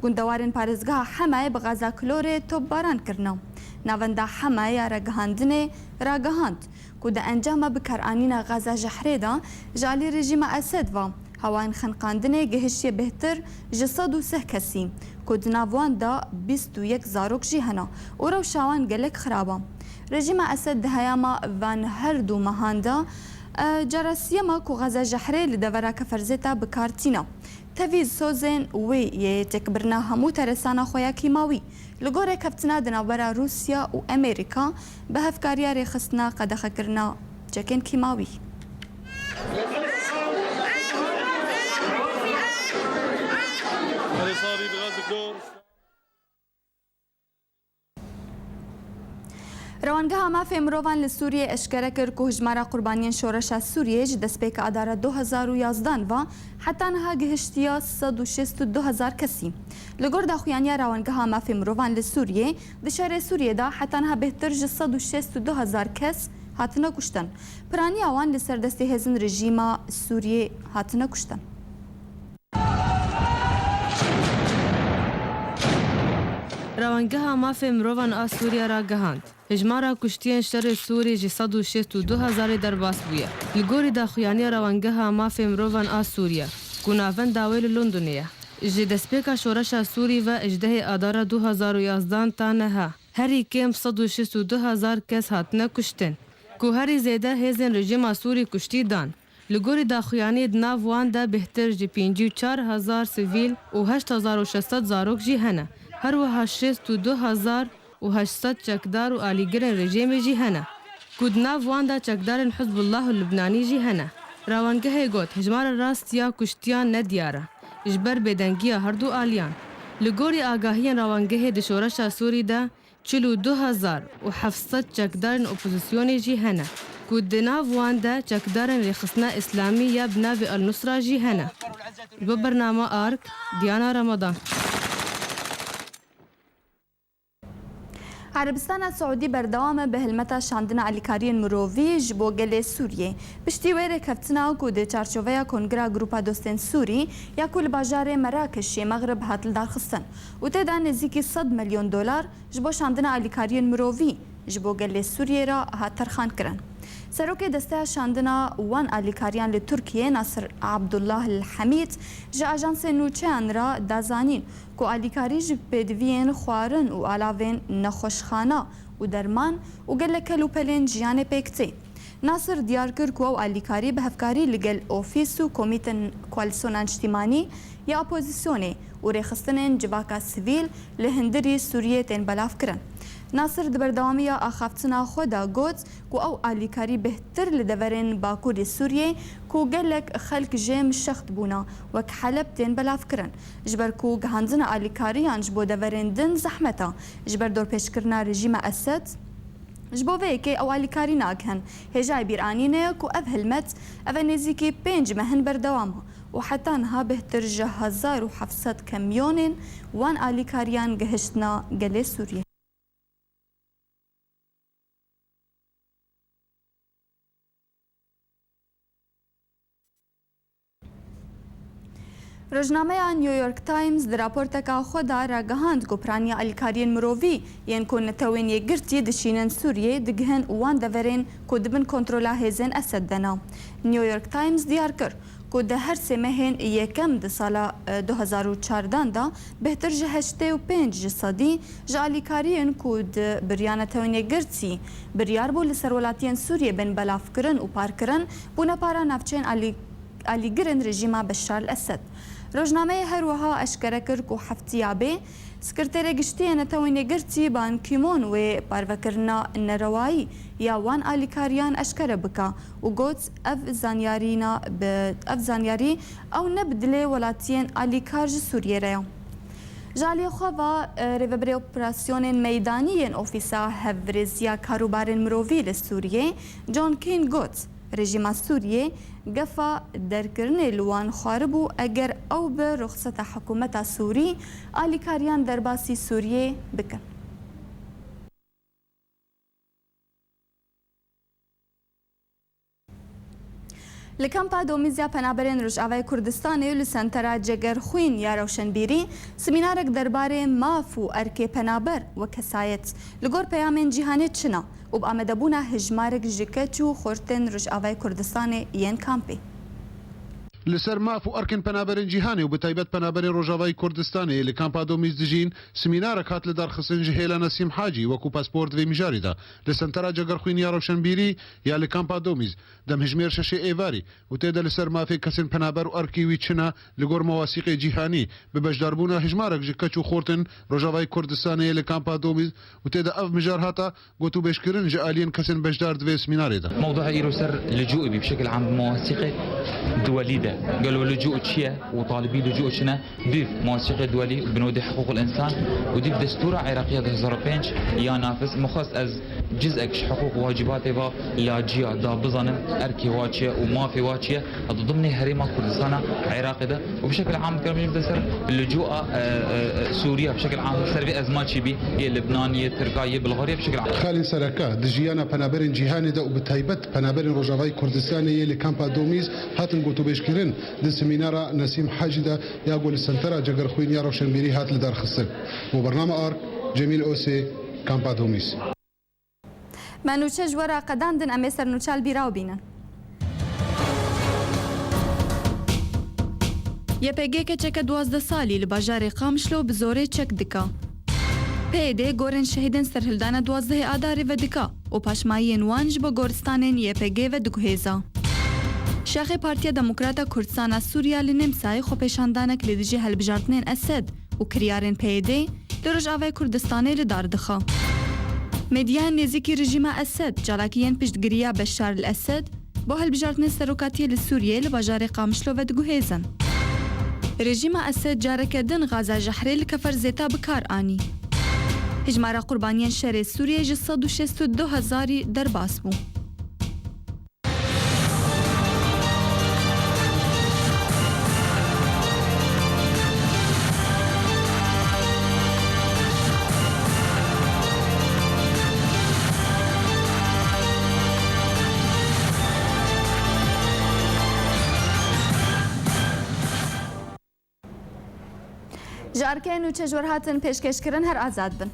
gundewarên parêzgeha Hemayê bi gaza klorê topbaran kirine. Navenda Hemayê ya ragihandinê ragihand ku di encama bikaranîna gaza jehrê de ji alî rejîma Esed ve hawayên xeniqandinê gihiştiye bêhtir ji sed û sih kesî, ku di nav wan de bîst û yek zarok jî hene û rewşa wan gelek xirab e. Rejîma Esed di heyama van her du mehan de, e, cara siyema ku gaza jehrê li devera Keferzêta bi kar tîne. Tevî sozên wê yê têkbirina hemû teresana xwe ya kîmawî, li gor rêkeftina di navbera Rûsya û Amerîka bi hevkariya rêxistina qedexekirina çekên kîmawî. Rewangeha Mafê Mirovan li Sûriyê eşkere kir ku hijmara qurbaniyên şoreşa Sûriyê ji destpêka Adara du hezar û yazdan ve heta niha gihiştiye sed û şêst û du hezar kesî. Li gor daxuyaniya Rewangeha Mafê Mirovan li Sûriyê, di şerê Sûriyê de heta niha bêhtir ji sed û şêst û du hezar kes hatine kuştin. Piraniya wan li ser destê hêzên rejîma Sûriyê hatine kuştin. Rewangeha Mafê Mirovan a Sûriye ragihand, hijmara kuştiyên şerê Sûrî ji sed û şêst û du hezarê derbas bûye. Li gorî daxuyaniya Rewangeha Mafê Mirovan a Sûriye, ku navenda wê li Londonê ye, ji destpêka şoreşa Sûrî ve ji dehê Adara du hezar û yazdan ta niha, herî kêm sed û şêst û du hezar kes hatine kuştin, ku herî zêde hêzên rejîma Sûrî kuştî dan. Li gorî daxuyaniyê di nav wan de bêhtir ji pêncî û çar hezar sivîl û heşt hezar û şeş sed zarok jî hene. Her wiha şêst û du hezar û heşt sed çekdar û alîgirên rejîmê jî hene, ku di nav wan de çekdarên Hizbullah û Lubnanî jî hene. Rawangehê got, hijmara rast ya kuştiyan ne diyar e, ji ber bêdengiya her du aliyan. Li gorî agahiyên rawangehê di şoreşa Sûrî de, çil û du hezar û heft sed çekdarên opozisyonê jî hene, ku di nav wan de çekdarên Rêxistina Îslamî ya bi navê El Nusra jî hene. Ji bo bernama Ark, Diana Ramadan. Erebistana Siûdî berdewam e bi hilmeta şandina alîkariyên mirovî ji bo gelê Sûriyê. Piştî wê rêkeftina ku di çarçoveya Kongira Grupa Dostên Sûrî ya ku li bajarê Merakişê Mexrib hat lidarxistin û tê de nêzîkî sed milyon dolar ji bo şandina alîkariyên mirovî ji bo gelê Sûriyê re hat terxankirin. Serokê Desteya Şandina wan alîkariyan li Tirkiyê, Nasir Abdullah El Hemîd, ji ajansê nûçeyan re da zanîn ku alîkarî ji pêdiviyên xwarin û alavên nexweşxana û derman û gelek kelûpelên jiyanê pêk tê. Nasir diyar kir ku ew alîkarî bi hevkarî li gel ofîs û komîtên Koalîsyona Niştimanî ya Opozîsyonê û rêxistinên civaka sivîl li hundirî Sûriyê tên belavkirin. Nasir di berdewamiya axaftina xwe de got ku ew alîkarî bêhtir li deverên Bakurê Sûriyê ku gelek xelk jê mişext bûne wek Heleb tên belavkirin, ji ber ku gihandina alîkariyan ji bo deverên din zehmet e, ji ber dorpêçkirina rejîma Esed. Ji bo vê yekê ew alîkarî nagihin. Hêjayê bîranînê ye ku ev hilmet, ev e nêzîkî pênc mehin berdewam e û heta niha bêhtir ji hezar û heft sed kamyonên wan alîkariyan gihiştine gelê Sûriyê. Rojnameya New York Times di raporteka xwe de ragihand ku piraniya alîkariyên mirovî yên ku Netewên Yekgirtî dişînin Sûriyê digihin wan deverên ku di bin kontrola hêzên Esed de ne. New York Times diyar kir ku di her sê mehên yekem di sala, e, du hezar û çardan de bêhtir ji heştê û pênc ji sedî ji alîkariyên ku di bi riya Netewên Yekgirtî biryar bû li ser welatiyên Sûriyê bên belavkirin û parkirin, bûne para navçeyên alî-, alîgirên rejîma Beşar el-Esed. Rojnameyê her wiha eşkere kir ku heftiya bê, Sekreterê Giştî yê Netewên Yekgirtî Ban Ki-moon wê parvekirina nerewayî ya wan alîkariyan eşkere bike û got, ev zanyarîna bi, ev zanyarî ew ne bi dilê welatiyên alîkar ji Sûriyê re ye. Ji aliyê xwe ve, e, rêvebirê operasyonên meydanî yên Ofîsa Hevvirêziya Karûbarên Mirovî li Sûriyê, John Keane got, rejîma Sûriyê gefa derkirinê li wan xwaribû eger ew bi ruxseta hikûmeta Sûrî alîkariyan derbasî Sûriyê bikin. Li kampa Domîz ya Penaberên Rojavayê Kurdistanê û li Sentera Cegerxwîn ya Rewşenbîrî semînarek derbarê maf û erkê penaber û kesayet li gor peyamên cîhanê çi ne û bi amadebûna hejmarek ji keç û xortên Rojavayê Kurdistanê yên kampê. Li ser maf û erkên penaberên cîhanê û bi taybet penaberên Rojavayê Kurdistanê yê li kampa Domîz dijîn, semînarek hat lidarxistin ji hêla Nesîm Hacî wekû paspor di vê mijarê de. Li Sentera Cegerxwîn ya Rewşenbîrî ya li kampa Domîz, demhejmêr şeşê êvarî û tê de li ser mafê kesên penaber û erkê wî çi ne li gor mewasîqê cîhanî, bi beşdarbûna hejmarek ji keç û xortên Rojavayê Kurdistanê yê li kampa Domîz û tê de ev mijar hata gotûbêjkirin ji aliyên kesên beşdar di vê semînarê de. Mewdu'a îro ser licû bî, bi şekil am bi mewasîqê duwelî de. Gelo licû çi ye û talibî licû çi ne? Dîv mewasîqê duwelî, binodê hiqûqul însan û dîv destûra Iraqiya du hezar û pênc ya nafiz. Min xwest ez cizek ji hiqûq û wacîbatê va laciya da bizanim, erkê wa çi ye û mafê wa çi ye. Di dimnê herêma Kurdistana Iraqê de û bi şekil am dikarim bêjim de ser licûa, e, e, e, Sûriye, bi şekil am ser vê ez maçî bî, yê Libnan, yê Tirka, yê Bulgarya, bi şekil am. Xalên sereke di jiyana penaberên cîhanê de û bi taybet penaberên Rojavayê Kurdistanê yê li kampa Domîz hatin gotûbêjkirin di semînara Nesîm Hacî de ya ku li Sentera Cegerxwîn ya Rewşenbîrî hat lidarxistin. Bo bername Ark, Cemîl Osê, kampa Domîz. Me nûçe ji we re qedandin, em ê ser nûçe li bîra bînin. Y P G keçeke duwazdeh salî li bajarê Qamişlo bi zorê çek dika. P Y D gorên şehîdên serhildana duwazdehê Adarê vedika û paşmayiyên wan ji bo goristanên Y P G vediguhêza. Şaxê Partiya Demokrata Kurdistana Sûriya li Nemsayê xwepêşandanek li dijî hilbijartinên Esed û kiryarên P Y D li Rojavayê Kurdistanê li dar dixe. Medyayên nêzîkî rejîma Esed çalakiyên piştgiriya Beşar el-Esed bo hilbijartinên serokatiyê li Sûriyeyê li bajarê Qamişlo vediguhêzin. Rejîma Esed careke din gaza jehrê li Kefer Zêta bi kar anî. Hejmara qurbaniyên şerê Sûriyeyê ji sed û şêst û du hezarî derbas bû. Ji erkeyên nûçe ji we re hatin pêşkêşkirin, her azad bin.